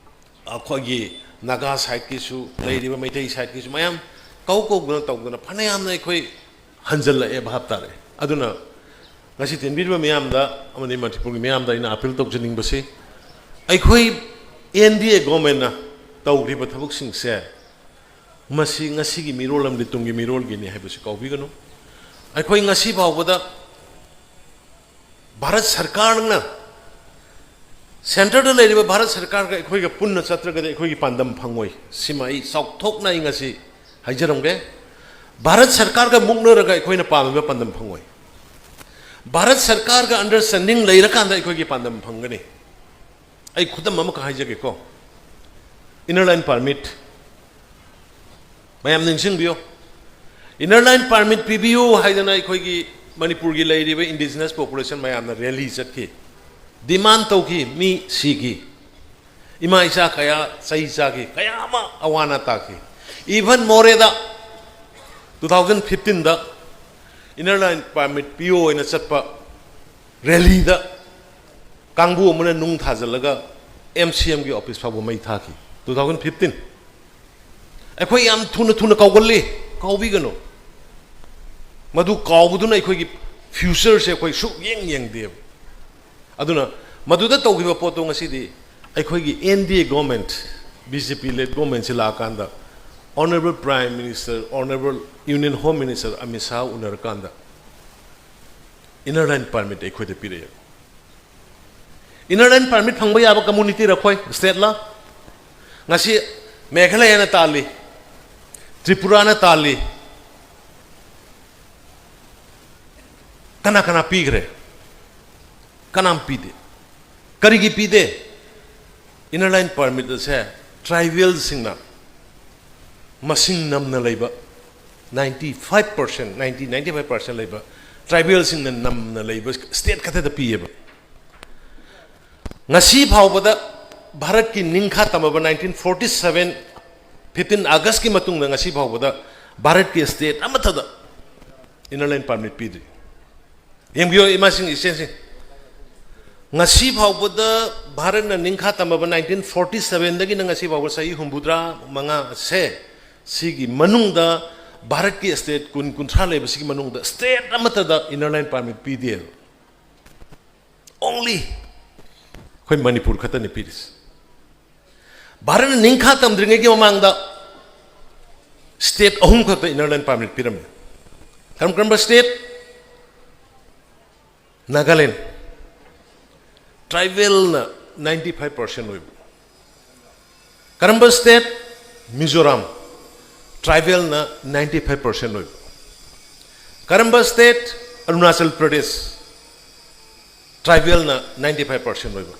ꯑꯩꯈꯣꯏꯒꯤ ꯅꯥꯒꯥ ꯁꯥꯏꯠꯀꯤꯁꯨ, ꯂꯩꯔꯤꯕ ꯃꯩꯇꯩ ꯁꯥꯏꯠꯀꯤꯁꯨ ꯃꯌꯥꯝ ꯀꯧ ꯀꯧꯗꯅ ꯇꯧꯗꯅ ꯐꯅꯌꯥꯝꯅ ꯑꯩꯈꯣꯏ ꯍꯟꯖꯜꯂꯛꯑꯦ, ꯚꯥꯞ ꯇꯥꯔꯛꯑꯦ꯫ ꯑꯗꯨꯅ ꯉꯁꯤ ꯇꯤꯟꯕꯤꯔꯤꯕ ꯃꯤꯌꯥꯝꯗ ꯑꯃꯗꯤ ꯃꯅꯤꯄꯨꯔꯒꯤ ꯃꯤꯌꯥꯝꯗ ꯑꯩꯅ ꯑꯄꯤꯜ ꯇꯧꯖꯅꯤꯡꯕꯁꯤ, ꯑꯩꯈꯣꯏ ꯑꯦꯟ ꯗꯤ ꯑꯦ ꯒꯣꯔꯃꯦꯟꯅ ꯇꯧꯈ꯭ꯔꯤꯕ ꯊꯕꯛꯁꯤꯡꯁꯦ ꯃꯁꯤ ꯉꯁꯤꯒꯤ ꯃꯤꯔꯣꯜ ꯑꯃꯗꯤ ꯇꯨꯡꯒꯤ ꯃꯤꯔꯣꯜꯒꯤꯅꯤ ꯍꯥꯏꯕꯁꯤ ꯀꯥꯎꯕꯤꯒꯅꯨ꯫ ꯑꯩꯈꯣꯏ ꯉꯁꯤ ꯐꯥꯎꯕꯗ ꯚꯥꯔꯠ ꯁꯔꯀꯥꯔꯅ, ꯁꯦꯟꯇꯔꯗ ꯂꯩꯔꯤꯕ ꯚꯥꯔꯠ ꯁꯔꯀꯥꯔꯒ ꯑꯩꯈꯣꯏꯒ ꯄꯨꯟꯅ ꯆꯠꯇ꯭ꯔꯒꯗꯤ ꯑꯩꯈꯣꯏꯒꯤ ꯄꯥꯟꯗꯝ ꯐꯪꯉꯣꯏ꯫ ꯁꯤꯃ ꯑꯩ ꯆꯥꯎꯊꯣꯛꯅ ꯑꯩ ꯉꯁꯤ ꯍꯥꯏꯖꯔꯝꯒꯦ꯫ ꯚꯥꯔꯠ ꯁꯔꯀꯥꯔꯒ ꯃꯨꯛꯅꯔꯒ ꯑꯩꯈꯣꯏꯅ ꯄꯥꯝꯃꯤꯕ ꯄꯥꯟꯗꯝ ꯐꯪꯉꯣꯏ꯫ ꯚꯥꯔꯠ ꯁꯔꯀꯥꯔꯒ ꯑꯟꯗꯔꯁ꯭ꯇꯦꯟꯗꯤꯡ ꯂꯩꯔꯀꯥꯟꯗ ꯑꯩꯈꯣꯏꯒꯤ ꯄꯥꯟꯗꯝ ꯐꯪꯒꯅꯤ꯫ ꯑꯩ ꯈꯨꯗꯝ ꯑꯃꯈꯛ ꯍꯥꯏꯖꯒꯦꯀꯣ꯫ Inner line permit. ꯃꯌꯥꯝ ꯅꯤꯡꯁꯤꯡꯕꯤꯌꯨ꯫ ꯏꯅꯔ ꯂꯥꯏꯟ ꯄꯥꯔꯃꯤꯠ ꯄꯤꯕꯤꯌꯨ ꯍꯥꯏꯗꯅ ꯑꯩꯈꯣꯏꯒꯤ ꯃꯅꯤꯄꯨꯔꯒꯤ ꯂꯩꯔꯤꯕ ꯏꯟꯗꯤꯖꯤꯅꯁ ꯄꯣꯄꯨꯂꯦꯁꯟ ꯃꯌꯥꯝꯅ ꯔꯦꯂꯤ ꯆꯠꯈꯤ, ꯗꯤꯃꯥꯟ ꯇꯧꯈꯤ, ꯃꯤ ꯁꯤꯈꯤ, ꯏꯃꯥ ꯏꯆꯥ ꯀꯌꯥ ꯆꯍꯤ ꯆꯥꯈꯤ, ꯀꯌꯥ ꯑꯃ ꯑꯋꯥ ꯑꯅꯥ ꯇꯥꯈꯤ꯫ ꯏꯚꯟ ꯃꯣꯔꯦꯗ ꯇꯨ ꯊꯥꯎꯖꯟ ꯐꯤꯐꯇꯤꯟꯗ ꯏꯅꯔ ꯂꯥꯏꯟ ꯄꯥꯔꯃꯤꯠ ꯄꯤꯌꯣ ꯍꯥꯏꯅ ꯆꯠꯄ ꯔꯦꯂꯤꯗ ꯀꯥꯡꯕꯨ ꯑꯃꯅ ꯅꯨꯡ ꯊꯥꯖꯤꯜꯂꯒ ꯑꯦꯝ ꯁꯤ ꯑꯦꯝꯒꯤ ꯑꯣꯐꯤꯁ ꯐꯥꯎꯕ ꯃꯩ ꯊꯥꯈꯤ꯫ Two thousand fifteen. ꯑꯩꯈꯣꯏ ꯌꯥꯝ ꯊꯨꯅ ꯊꯨꯅ ꯀꯥꯎꯒꯜꯂꯤ꯫ ꯀꯥꯎꯕꯤꯒꯅꯨ꯫ ꯃꯗꯨ ꯀꯥꯎꯕꯗꯨꯅ ꯑꯩꯈꯣꯏꯒꯤ ꯐ꯭ꯌꯨꯆꯔꯁꯦ ꯑꯩꯈꯣꯏ ꯁꯨꯛ ꯌꯦꯡ ꯌꯦꯡꯗꯦꯕ꯫ ꯑꯗꯨꯅ ꯃꯗꯨꯗ ꯇꯧꯈꯤꯕ ꯄꯣꯠꯇꯣ ꯉꯁꯤꯗꯤ ꯑꯩꯈꯣꯏꯒꯤ N D A government, B J P led ꯒꯣꯔꯃꯦꯟꯠꯁꯤ ꯂꯥꯛꯑꯀꯥꯟꯗ Honourable Prime Minister, Honourable Union Home Minister Amit Shah ꯎꯅꯔꯀꯥꯟꯗ ꯏꯅꯔ ꯂꯥꯏꯟ ꯄꯥꯔꯃꯤꯠ ꯑꯩꯈꯣꯏꯗ ꯄꯤꯔꯛꯑꯦ꯫ ꯏꯅꯔ ꯂꯥꯏꯟ ꯄꯥꯔꯃꯤꯠ ꯐꯪꯕ ꯌꯥꯕ ꯀꯝꯃꯨꯅꯤꯇꯤꯔ ꯑꯩꯈꯣꯏ ꯁ꯭ꯇꯦꯠꯂ? ꯉꯁꯤ ꯃꯦꯘꯥꯂꯌꯅ ꯇꯥꯜꯂꯤ, ꯇ꯭ꯔꯤꯄꯨꯔꯥꯅ ꯇꯥꯜꯂꯤ, ꯀꯅꯥ ꯀꯅꯥ ꯄꯤꯈ꯭ꯔꯦ? ꯀꯅꯥꯝ ꯄꯤꯗꯦ꯫ ꯀꯔꯤꯒꯤ ꯄꯤꯗꯦ? ꯏꯅꯔ ꯂꯥꯏꯟ ꯄꯥꯔꯃꯤꯠ ꯑꯁꯦ ꯇ꯭ꯔꯥꯏꯕꯦꯜꯁꯤꯡꯅ ꯃꯁꯤꯡ ꯅꯝꯅ ꯂꯩꯕ ninety five percent, ninety, ninety five percent ꯂꯩꯕ ꯇ꯭ꯔꯥꯏꯕꯦꯜꯁꯤꯡꯅ ꯅꯝꯅ ꯂꯩꯕ ꯁ꯭ꯇꯦꯠ ꯈꯛꯇꯗ ꯄꯤꯌꯦꯕ꯫ ꯉꯁꯤ ꯐꯥꯎꯕꯗ ꯚꯥꯔꯠꯀꯤ ꯅꯤꯡꯈꯥ ꯇꯝꯃꯕ nineteen forty seven, fifteen Augustꯀꯤ ꯃꯇꯨꯡꯗ ꯉꯁꯤ ꯐꯥꯎꯕꯗ ꯚꯥꯔꯠꯀꯤ ꯁ꯭ꯇꯦꯠ ꯑꯃꯠꯇꯗ ꯏꯅꯔ ꯂꯥꯏꯟ ꯄꯥꯔꯃꯤꯠ ꯄꯤꯗ꯭ꯔꯤ꯫ ꯌꯦꯡꯕꯤꯌꯨ ꯏꯃꯥꯁꯤꯡ, ꯏꯆꯦꯁꯤꯡ, ꯉꯁꯤ ꯐꯥꯎꯕꯗ ꯚꯥꯔꯠꯅ ꯅꯤꯡꯈꯥ ꯇꯝꯃꯕ nineteen forty sevenꯗꯒꯤꯅ ꯉꯁꯤ ꯐꯥꯎꯕ ꯆꯍꯤ ꯍꯨꯝꯐꯨꯇꯔꯥ ꯃꯉꯥ ꯑꯁꯦ, ꯁꯤꯒꯤ ꯃꯅꯨꯡꯗ ꯚꯥꯔꯠꯀꯤ ꯁ꯭ꯇꯦꯠ ꯀꯨꯟ, ꯀꯨꯟꯊ꯭ꯔꯥ ꯂꯩꯕꯁꯤꯒꯤ ꯃꯅꯨꯡꯗ ꯁ꯭ꯇꯦꯠ ꯑꯃꯠꯇꯗ ꯏꯅꯔ ꯂꯥꯏꯟ ꯄꯥꯔꯃꯤꯠ ꯄꯤꯗꯦ꯫ Only ꯑꯩꯈꯣꯏ ꯃꯅꯤꯄꯨꯔ ꯈꯛꯇꯅꯤ ꯄꯤꯔꯤꯁꯤ꯫ ꯚꯥꯔꯠꯅ ꯅꯤꯡꯈꯥ ꯇꯝꯗ꯭ꯔꯤꯉꯩꯒꯤ ꯃꯃꯥꯡꯗ ꯁ꯭ꯇꯦꯠ ꯑꯍꯨꯝ ꯈꯛꯇ ꯏꯅꯔ ꯂꯥꯏꯟ ꯄꯥꯔꯃꯤꯠ ꯄꯤꯔꯝꯃꯤ꯫ ꯀꯔꯝ ꯀꯔꯝꯕ ꯁ꯭ꯇꯦꯠ? ꯅꯥꯒꯥꯂꯦꯟ, ꯇ꯭ꯔꯥꯏꯕꯦꯜꯅ ninety five percent ꯑꯣꯏꯕ꯫ ꯀꯔꯝꯕ ꯁ꯭ꯇꯦꯠ? ꯃꯤꯖꯣꯔꯥꯝ, ꯇ꯭ꯔꯥꯏꯕꯦꯜꯅ ꯅꯥꯏꯟꯇꯤ ꯐꯥꯏꯚ ꯄꯥꯔꯁꯦꯟ ꯑꯣꯏꯕ꯫ ꯀꯔꯝꯕ ꯁ꯭ꯇꯦꯠ? ꯑꯔꯨꯅꯥꯆꯜ ꯄ꯭ꯔꯗꯦꯁ꯫ ꯇ꯭ꯔꯥꯏꯕꯦꯜꯅ ꯅꯥꯏꯟꯇꯤ ꯐꯥꯏꯚ ꯄꯥꯔꯁꯦꯟ ꯑꯣꯏꯕ꯫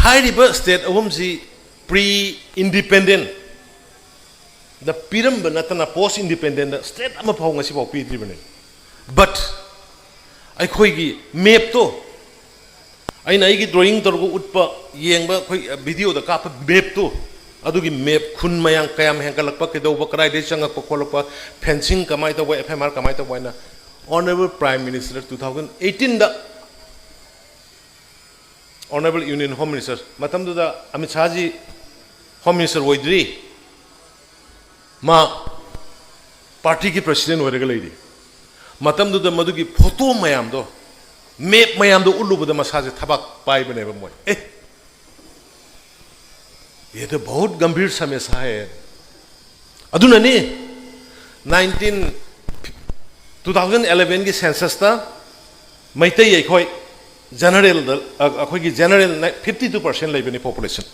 ꯍꯥꯏꯔꯤꯕ ꯁ꯭ꯇꯦꯠ ꯑꯍꯨꯝꯁꯤ ꯄ꯭ꯔꯤ ꯏꯟꯗꯤꯄꯦꯟꯗꯦꯟꯗ ꯄꯤꯔꯝꯕ ꯅꯠꯇꯅ ꯄꯣꯁ ꯏꯟꯗꯤꯄꯦꯟꯗꯦꯟꯗ ꯁ꯭ꯇꯦꯠ ꯑꯃꯐꯥꯎ ꯉꯁꯤꯐꯥꯎ ꯄꯤꯗ꯭ꯔꯤꯕꯅꯤ꯫ ꯕꯠ ꯑꯩꯈꯣꯏꯒꯤ ꯃꯦꯞꯇꯣ, ꯑꯩꯅ ꯑꯩꯒꯤ ꯗ꯭ꯔꯣꯌꯤꯡ ꯇꯧꯔꯒ ꯎꯠꯄ, ꯌꯦꯡꯕ, ꯑꯩꯈꯣꯏ ꯚꯤꯗꯤꯑꯣꯗ ꯀꯥꯞꯄ ꯃꯦꯞꯇꯣ, ꯑꯗꯨꯒꯤ ꯃꯦꯞ, ꯈꯨꯟ ꯃꯌꯥꯝ ꯀꯌꯥꯝ ꯍꯦꯟꯒꯠꯂꯛꯄ, ꯀꯩꯗꯧꯕ, ꯀꯗꯥꯏꯗꯒꯤ ꯆꯪꯉꯛꯄ ꯈꯣꯠꯂꯛꯄ, ꯐꯦꯟꯁꯤꯡ ꯀꯃꯥꯏꯅ ꯇꯧꯕ, ꯑꯦꯐ ꯑꯥꯏ ꯑꯥꯔ ꯀꯃꯥꯏꯅ ꯇꯧꯕ ꯍꯥꯏꯅ Honourable Prime Minister two thousand eighteenꯗ, Honourable Union Home Minister, ꯃꯇꯝꯗꯨꯗ ꯑꯃꯤꯠ ꯁꯥꯍꯖꯤ ꯍꯣꯝ ꯃꯤꯅꯤꯁꯇꯔ ꯑꯣꯏꯗ꯭ꯔꯤ, ꯃꯥ ꯄꯥꯔꯇꯤꯒꯤ ꯄ꯭ꯔꯁꯤꯗꯦꯟ ꯑꯣꯏꯔꯒ ꯂꯩꯔꯤ꯫ ꯃꯇꯝꯗꯨꯗ ꯃꯗꯨꯒꯤ ꯐꯣꯇꯣ ꯃꯌꯥꯝꯗꯣ, ꯃꯦꯞ ꯃꯌꯥꯝꯗꯣ ꯎꯠꯂꯨꯕꯗ ꯃꯁꯥꯁꯦ ꯊꯕꯥꯛ ꯄꯥꯏꯕꯅꯦꯕ ꯃꯣꯏ꯫ ꯑꯦ, ये तो बहुत गंभीर समस्या है꯫ ꯑꯗꯨꯅꯅꯤ, nineteen, two thousand elevenꯒꯤ censusꯇ ꯃꯩꯇꯩ ꯑꯩꯈꯣꯏ ꯖꯦꯅꯔꯦꯜꯗ, ꯑ, ꯑꯩꯈꯣꯏꯒꯤ ꯖꯦꯅꯔꯦꯜ fifty two percent ꯂꯩꯕꯅꯤ population꯫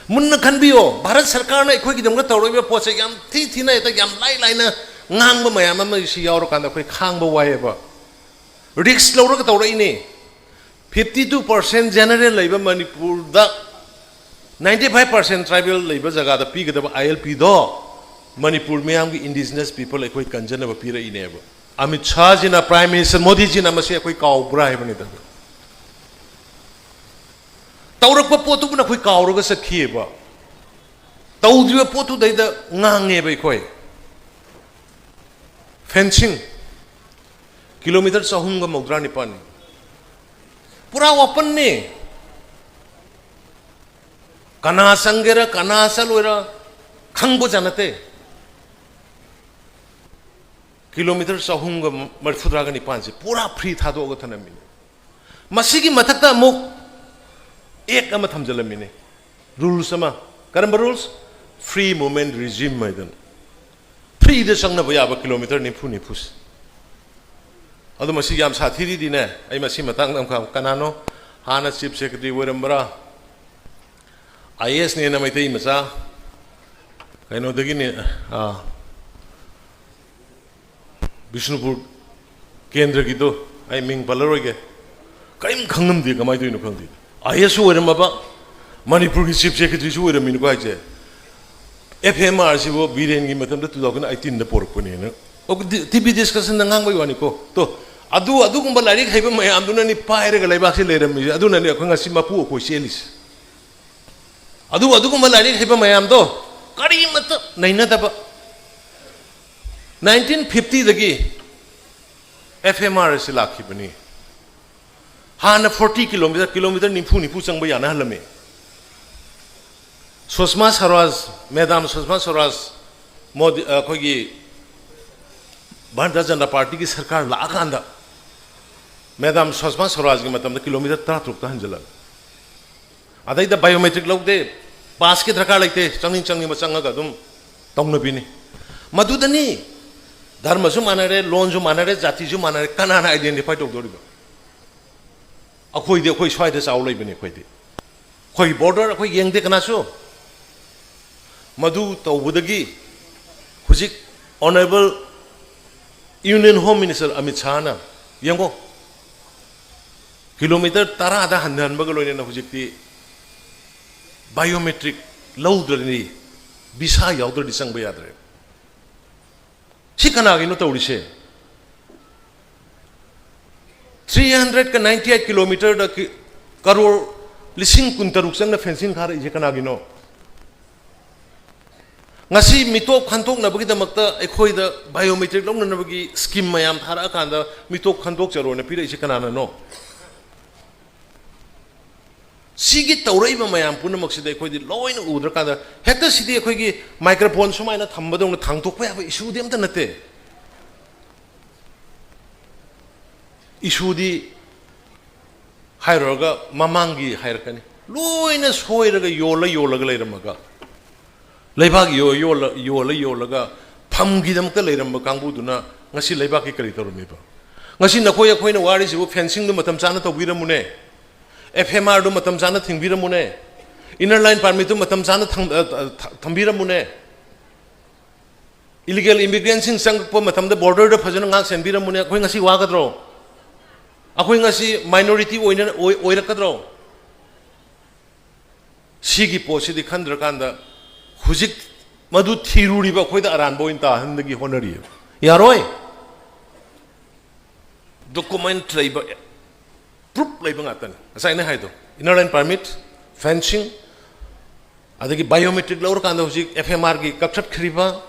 ꯃꯨꯟꯅ ꯈꯟꯕꯤꯌꯣ, ꯚꯥꯔꯠ ꯁꯔꯀꯥꯔꯅ ꯑꯩꯈꯣꯏꯒꯤꯗꯃꯛꯇ ꯇꯧꯔꯛꯏꯕ ꯄꯣꯠꯁꯦ ꯌꯥꯝ ꯊꯤ ꯊꯤꯅ, ꯍꯦꯛꯇ ꯌꯥꯝ ꯂꯥꯏ ꯂꯥꯏꯅ ꯉꯥꯡꯕ ꯃꯌꯥꯝ ꯑꯃ ꯁꯤ ꯌꯥꯎꯔꯀꯥꯟꯗ ꯑꯩꯈꯣꯏ ꯈꯥꯡꯕ ꯋꯥꯏꯑꯦꯕ꯫ ꯔꯤꯛꯁ ꯂꯧꯔꯒ ꯇꯧꯔꯛꯏꯅꯦ꯫ Fifty two percent ꯖꯦꯅꯔꯦꯜ ꯂꯩꯕ ꯃꯅꯤꯄꯨꯔꯗ ninety five percent tribal ꯂꯩꯕ ꯖꯒꯥꯗ ꯄꯤꯒꯗꯕ ILPꯗꯣ ꯃꯅꯤꯄꯨꯔ ꯃꯤꯌꯥꯝꯒꯤ indigenous people ꯑꯩꯈꯣꯏ ꯀꯟꯖꯅꯕ ꯄꯤꯔꯛꯏꯅꯦꯕ꯫ ꯑꯃꯤꯠ ꯁꯥꯍꯖꯤꯅ, Prime Minister ꯃꯣꯗꯤꯖꯤꯅ ꯃꯁꯤ ꯑꯩꯈꯣꯏ ꯀꯥꯎꯕ꯭ꯔꯥ ꯍꯥꯏꯕꯅꯤꯗ꯫ ꯇꯧꯔꯛꯄ ꯄꯣꯠꯇꯨꯕꯨ ꯅꯈꯣꯏ ꯀꯥꯎꯔꯒ ꯆꯠꯈꯤꯑꯕ꯫ ꯇꯧꯗ꯭ꯔꯤꯕ ꯄꯣꯠꯇꯨꯗꯩꯗ ꯉꯥꯡꯉꯦꯕ ꯑꯩꯈꯣꯏ꯫ Fencing kilometre ꯆꯍꯨꯝꯒ ꯃꯧꯗ꯭ꯔꯥ ꯅꯤꯄꯥꯟꯅꯤ꯫ ꯄꯨꯔꯥ openꯅꯤ꯫ ꯀꯅꯥ ꯆꯪꯒꯦꯔꯥ, ꯀꯅꯥ ꯆꯠꯂꯣꯏꯔꯥ, ꯈꯪꯕꯖꯥꯠ ꯅꯠꯇꯦ꯫ Kilometre ꯆꯍꯨꯝꯒ ꯃꯔꯤꯐꯨꯇꯔꯥꯒ ꯅꯤꯄꯥꯟꯁꯦ ꯄꯨꯔꯥ free ꯊꯥꯗꯣꯛꯑꯒ ꯊꯅꯝꯃꯤꯅꯤ꯫ ꯃꯁꯤꯒꯤ ꯃꯊꯛꯇ ꯑꯃꯨꯛ act ꯑꯃ ꯊꯝꯖꯤꯜꯂꯝꯃꯤꯅꯤ, rules ꯑꯃ꯫ ꯀꯔꯝꯕ rules? Free movement regime ꯍꯥꯏꯗꯅ꯫ Freeꯗ ꯆꯪꯅꯕ ꯌꯥꯕ kilometre ꯅꯤꯐꯨ ꯅꯤꯐꯨꯁꯦ꯫ ꯑꯗꯣ ꯃꯁꯤ ꯌꯥꯝ ꯁꯥꯊꯤꯔꯤꯗꯤꯅꯦ, ꯑꯩ ꯃꯁꯤ ꯃꯇꯥꯡꯗ ꯑꯃꯨꯛ, ꯀꯅꯥꯅꯣ ꯍꯥꯟꯅ Chief Secretary ꯑꯣꯏꯔꯝꯕ꯭ꯔꯥ, IASꯅꯦꯅ ꯃꯩꯇꯩ ꯃꯆꯥ, ꯀꯩꯅꯣꯗꯒꯤꯅꯦ, ꯑꯥ, ꯕꯤꯁꯅꯨꯄꯨꯔ ꯀꯦꯟꯗ꯭ꯔꯒꯤꯗꯣ, ꯑꯩ ꯃꯤꯡ ꯄꯜꯂꯔꯣꯏꯒꯦ, ꯀꯔꯤꯝ ꯈꯪꯉꯝꯗꯦ꯫ ꯀꯃꯥꯏꯅ ꯇꯧꯔꯤꯅꯣ ꯈꯪꯗꯦ꯫ ꯑꯥꯏ ꯑꯦꯁꯁꯨ ꯑꯣꯏꯔꯝꯃꯕ, ꯃꯅꯤꯄꯨꯔꯒꯤ ꯆꯤꯐ ꯁꯦꯀ꯭ꯔꯦꯇꯔꯤꯁꯨ ꯑꯣꯏꯔꯝꯃꯤꯅꯤꯀꯣ ꯍꯥꯏꯁꯦ꯫ ꯑꯦꯐ ꯑꯦꯝ ꯑꯥꯔꯁꯤꯕꯨ ꯕꯤꯔꯦꯟꯒꯤ ꯃꯇꯝꯗ, ꯇꯨ ꯊꯥꯎꯖꯟ ꯑꯩꯠꯇꯤꯟꯗ ꯄꯣꯔꯛꯄꯅꯦꯅ꯫ ꯑꯣ, ꯗꯤ-, ꯇꯤ ꯚꯤ ꯗꯤꯁꯀꯁꯟꯗ ꯉꯥꯡꯕꯒꯤ ꯋꯥꯅꯤꯀꯣ꯫ ꯇꯣ, ꯑꯗꯨ, ꯑꯗꯨꯒꯨꯝꯕ ꯂꯥꯏꯔꯤꯛ ꯍꯩꯕ ꯃꯌꯥꯝꯗꯨꯅꯅꯤ ꯄꯥꯏꯔꯒ ꯂꯩꯕꯥꯛꯁꯤ ꯂꯩꯔꯝꯃꯤꯁꯦ꯫ ꯑꯗꯨꯅꯅꯤ ꯑꯩꯈꯣꯏ ꯉꯁꯤ ꯃꯄꯨ ꯑꯩꯈꯣꯏ ꯆꯦꯜꯂꯤꯁꯦ꯫ ꯑꯗꯨ, ꯑꯗꯨꯒꯨꯝꯕ ꯂꯥꯏꯔꯤꯛ ꯍꯩꯕ ꯃꯌꯥꯝꯗꯣ ꯀꯔꯤꯃꯠꯇ ꯅꯩꯅꯗꯕ꯫ ꯅꯥꯏꯟꯇꯤꯟ ꯐꯤꯐꯇꯤꯗꯒꯤ ꯑꯦꯐ ꯑꯦꯝ ꯑꯥꯔ ꯑꯁꯤ ꯂꯥꯛꯈꯤꯕꯅꯤ꯫ ꯍꯥꯟꯅ ꯐꯣꯔꯇꯤ ꯀꯤꯂꯣꯃꯤꯇꯔ, ꯀꯤꯂꯣꯃꯤꯇꯔ ꯅꯤꯐꯨ, ꯅꯤꯐꯨ ꯆꯪꯕ ꯌꯥꯅꯍꯜꯂꯝꯃꯤ꯫ ꯁꯨꯁꯃꯥ ꯁ꯭ꯋꯔꯥꯖ, ꯃꯦꯗꯥꯝ ꯁꯨꯁꯃꯥ ꯁ꯭ꯋꯔꯥꯖ, ꯃꯣꯗꯤ, ꯑꯩꯈꯣꯏꯒꯤ ꯚꯥꯔꯇꯤꯌ ꯖꯅꯇꯥ ꯄꯥꯔꯇꯤꯒꯤ ꯁꯔꯀꯥꯔ ꯂꯥꯛꯑꯀꯥꯟꯗ, ꯃꯦꯗꯥꯝ ꯁꯨꯁꯃꯥ ꯁ꯭ꯋꯔꯥꯖꯒꯤ ꯃꯇꯝꯗ ꯀꯤꯂꯣꯃꯤꯇꯔ ꯇꯔꯥꯇꯔꯨꯛꯇ ꯍꯟꯖꯤꯜꯂꯝꯃꯤ꯫ ꯑꯗꯩꯗ ꯕꯥꯏꯑꯣꯃꯦꯇ꯭ꯔꯤꯛ ꯂꯧꯗꯦ, ꯄꯥꯁꯀꯤ ꯗꯔꯀꯥꯔ ꯂꯩꯇꯦ, ꯆꯪꯅꯤꯡ ꯆꯪꯅꯤꯡꯕ ꯆꯪꯉꯒ ꯑꯗꯨꯝ ꯇꯧꯅꯕꯤꯅꯤ꯫ ꯃꯗꯨꯗꯅꯤ ꯙꯔꯃꯁꯨ ꯃꯥꯟꯅꯔꯦ, ꯂꯣꯟꯁꯨ ꯃꯥꯟꯅꯔꯦ, ꯖꯥꯇꯤꯁꯨ ꯃꯥꯟꯅꯔꯦ, ꯀꯅꯥꯅ ꯑꯥꯏꯗꯦꯟꯇꯤꯐꯥꯏ ꯇꯧꯗꯣꯔꯤꯕ? ꯑꯩꯈꯣꯏꯗꯤ ꯑꯩꯈꯣꯏ ꯁ꯭ꯋꯥꯏꯗ ꯆꯥꯎ ꯂꯩꯕꯅꯤ ꯑꯩꯈꯣꯏꯗꯤ꯫ ꯑꯩꯈꯣꯏ ꯕꯣꯔꯗꯔ ꯑꯩꯈꯣꯏ ꯌꯦꯡꯗꯦ ꯀꯅꯥꯁꯨ꯫ ꯃꯗꯨ ꯇꯧꯕꯗꯒꯤ ꯍꯧꯖꯤꯛ honourable union home minister Amit ꯁꯥꯍꯅ, ꯌꯦꯡꯉꯣ, ꯀꯤꯂꯣꯃꯤꯇꯔ ꯇꯔꯥꯗ ꯍꯟꯊꯍꯟꯕꯒ ꯂꯣꯏꯅꯅ ꯍꯧꯖꯤꯛꯇꯤ ꯕꯥꯏꯑꯣꯃꯦꯇ꯭ꯔꯤꯛ ꯂꯧꯗ꯭ꯔꯗꯤ, ꯚꯤꯁꯥ ꯌꯥꯎꯗ꯭ꯔꯗꯤ ꯆꯪꯕ ꯌꯥꯗ꯭ꯔꯦ꯫ ꯁꯤ ꯀꯅꯥꯒꯤꯅꯣ ꯇꯧꯔꯤꯁꯦ? ꯊ꯭ꯔꯤ ꯍꯟꯗ꯭ꯔꯦꯠꯀ ꯅꯥꯏꯟꯇꯤ ꯑꯩꯠ ꯀꯤꯂꯣꯃꯤꯇꯔꯗ ꯀꯤ-, ꯀꯔꯣꯔ ꯂꯤꯁꯤꯡ ꯀꯨꯟꯇꯔꯨꯛ ꯆꯪꯅ ꯐꯦꯟꯁꯤꯡ ꯈꯥꯔꯛꯏꯁꯦ ꯀꯅꯥꯒꯤꯅꯣ? ꯉꯁꯤ ꯃꯤꯇꯣꯞ ꯈꯟꯗꯣꯛꯅꯕꯒꯤꯗꯃꯛꯇ ꯑꯩꯈꯣꯏꯗ ꯕꯥꯏꯑꯣꯃꯦꯇ꯭ꯔꯤꯛ ꯂꯧꯅꯅꯕꯒꯤ ꯁ꯭ꯀꯤꯝ ꯃꯌꯥꯝ ꯊꯥꯔꯛꯑꯀꯥꯟꯗ ꯃꯤꯇꯣꯞ ꯈꯟꯗꯣꯛꯆꯔꯣꯅ ꯄꯤꯔꯛꯏꯁꯦ ꯀꯅꯥꯅꯅꯣ? ꯁꯤꯒꯤ ꯇꯧꯔꯛꯏꯕ ꯃꯌꯥꯝ ꯄꯨꯝꯅꯃꯛꯁꯤꯗ ꯑꯩꯈꯣꯏꯗꯤ ꯂꯣꯏꯅ ꯎꯗ꯭ꯔꯀꯥꯟꯗ, ꯍꯦꯛꯇ ꯁꯤꯗꯤ ꯑꯩꯈꯣꯏꯒꯤ ꯃꯥꯏꯀ꯭ꯔꯣꯐꯣꯟ ꯁꯨꯃꯥꯏꯅ ꯊꯝꯕꯗꯧꯅ ꯊꯥꯡꯗꯣꯛꯄ ꯌꯥꯕ ꯏꯁꯨꯗꯤ ꯑꯝꯇ ꯅꯠꯇꯦ꯫ ꯏꯁꯨꯗꯤ ꯍꯥꯏꯔꯨꯔꯒ ꯃꯃꯥꯡꯒꯤ ꯍꯥꯏꯔꯛꯀꯅꯤ, ꯂꯣꯏꯅ ꯁꯣꯏꯔꯒ ꯌꯣꯜꯂ ꯌꯣꯜꯂꯒ ꯂꯩꯔꯝꯃꯒ, ꯂꯩꯕꯥꯛ ꯌꯣ-, ꯌꯣꯜꯂ, ꯌꯣꯜꯂ ꯌꯣꯜꯂꯒ ꯐꯝꯒꯤꯗꯃꯛꯇ ꯂꯩꯔꯝꯕ ꯀꯥꯡꯕꯨꯗꯨꯅ ꯉꯁꯤ ꯂꯩꯕꯥꯛꯀꯤ ꯀꯔꯤ ꯇꯧꯔꯝꯃꯤꯕ? ꯉꯁꯤ ꯅꯈꯣꯏ ꯑꯩꯈꯣꯏꯅ ꯋꯥꯔꯤꯁꯤꯕꯨ ꯐꯦꯟꯁꯤꯡꯗꯨ ꯃꯇꯝ ꯆꯥꯅ ꯇꯧꯕꯤꯔꯝꯃꯨꯅꯦ, ꯑꯦꯐ ꯑꯦꯝ ꯑꯥꯔꯗꯨ ꯃꯇꯝ ꯆꯥꯅ ꯊꯤꯡꯕꯤꯔꯝꯃꯨꯅꯦ, ꯏꯟꯅꯔ ꯂꯥꯏꯟ ꯄꯥꯔꯃꯤꯠꯇꯨ ꯃꯇꯝ ꯆꯥꯅ ꯊꯝ-, ꯑ, ꯑ, ꯊ-, ꯊꯝꯕꯤꯔꯝꯃꯨꯅꯦ꯫ Illegal immigrantꯁꯤꯡ ꯆꯪꯉꯛꯄ ꯃꯇꯝꯗ borderꯗ ꯐꯖꯅ ꯉꯥꯛ ꯁꯦꯟꯕꯤꯔꯝꯃꯨꯅꯦ, ꯑꯩꯈꯣꯏ ꯉꯁꯤ ꯋꯥꯒꯗ꯭ꯔꯣ? ꯑꯩꯈꯣꯏ ꯉꯁꯤ minority ꯑꯣꯏꯅ ꯑꯣꯏ- ꯑꯣꯏꯔꯛꯀꯗ꯭ꯔꯣ? ꯁꯤꯒꯤ ꯄꯣꯠꯁꯤꯗꯤ ꯈꯟꯗ꯭ꯔꯀꯥꯟꯗ ꯍꯧꯖꯤꯛ ꯃꯗꯨ ꯊꯤꯔꯨꯔꯤꯕ ꯑꯩꯈꯣꯏꯗ ꯑꯔꯥꯟꯕ ꯑꯣꯏꯅ ꯇꯥꯍꯟꯕꯒꯤ ꯍꯣꯠꯅꯔꯤ꯫ ꯌꯥꯔꯣꯏ꯫ Document ꯂꯩꯕ, proof ꯂꯩꯕ ꯉꯥꯛꯇꯅꯤ꯫ ꯉꯁꯥꯏ ꯑꯩꯅ ꯍꯥꯏꯗꯣ, inner line permit, fencing, ꯑꯗꯒꯤ biometric ꯂꯧꯔꯀꯥꯟꯗ ꯍꯧꯖꯤꯛ F M Rꯒꯤ ꯀꯛꯊꯠꯈ꯭ꯔꯤꯕ,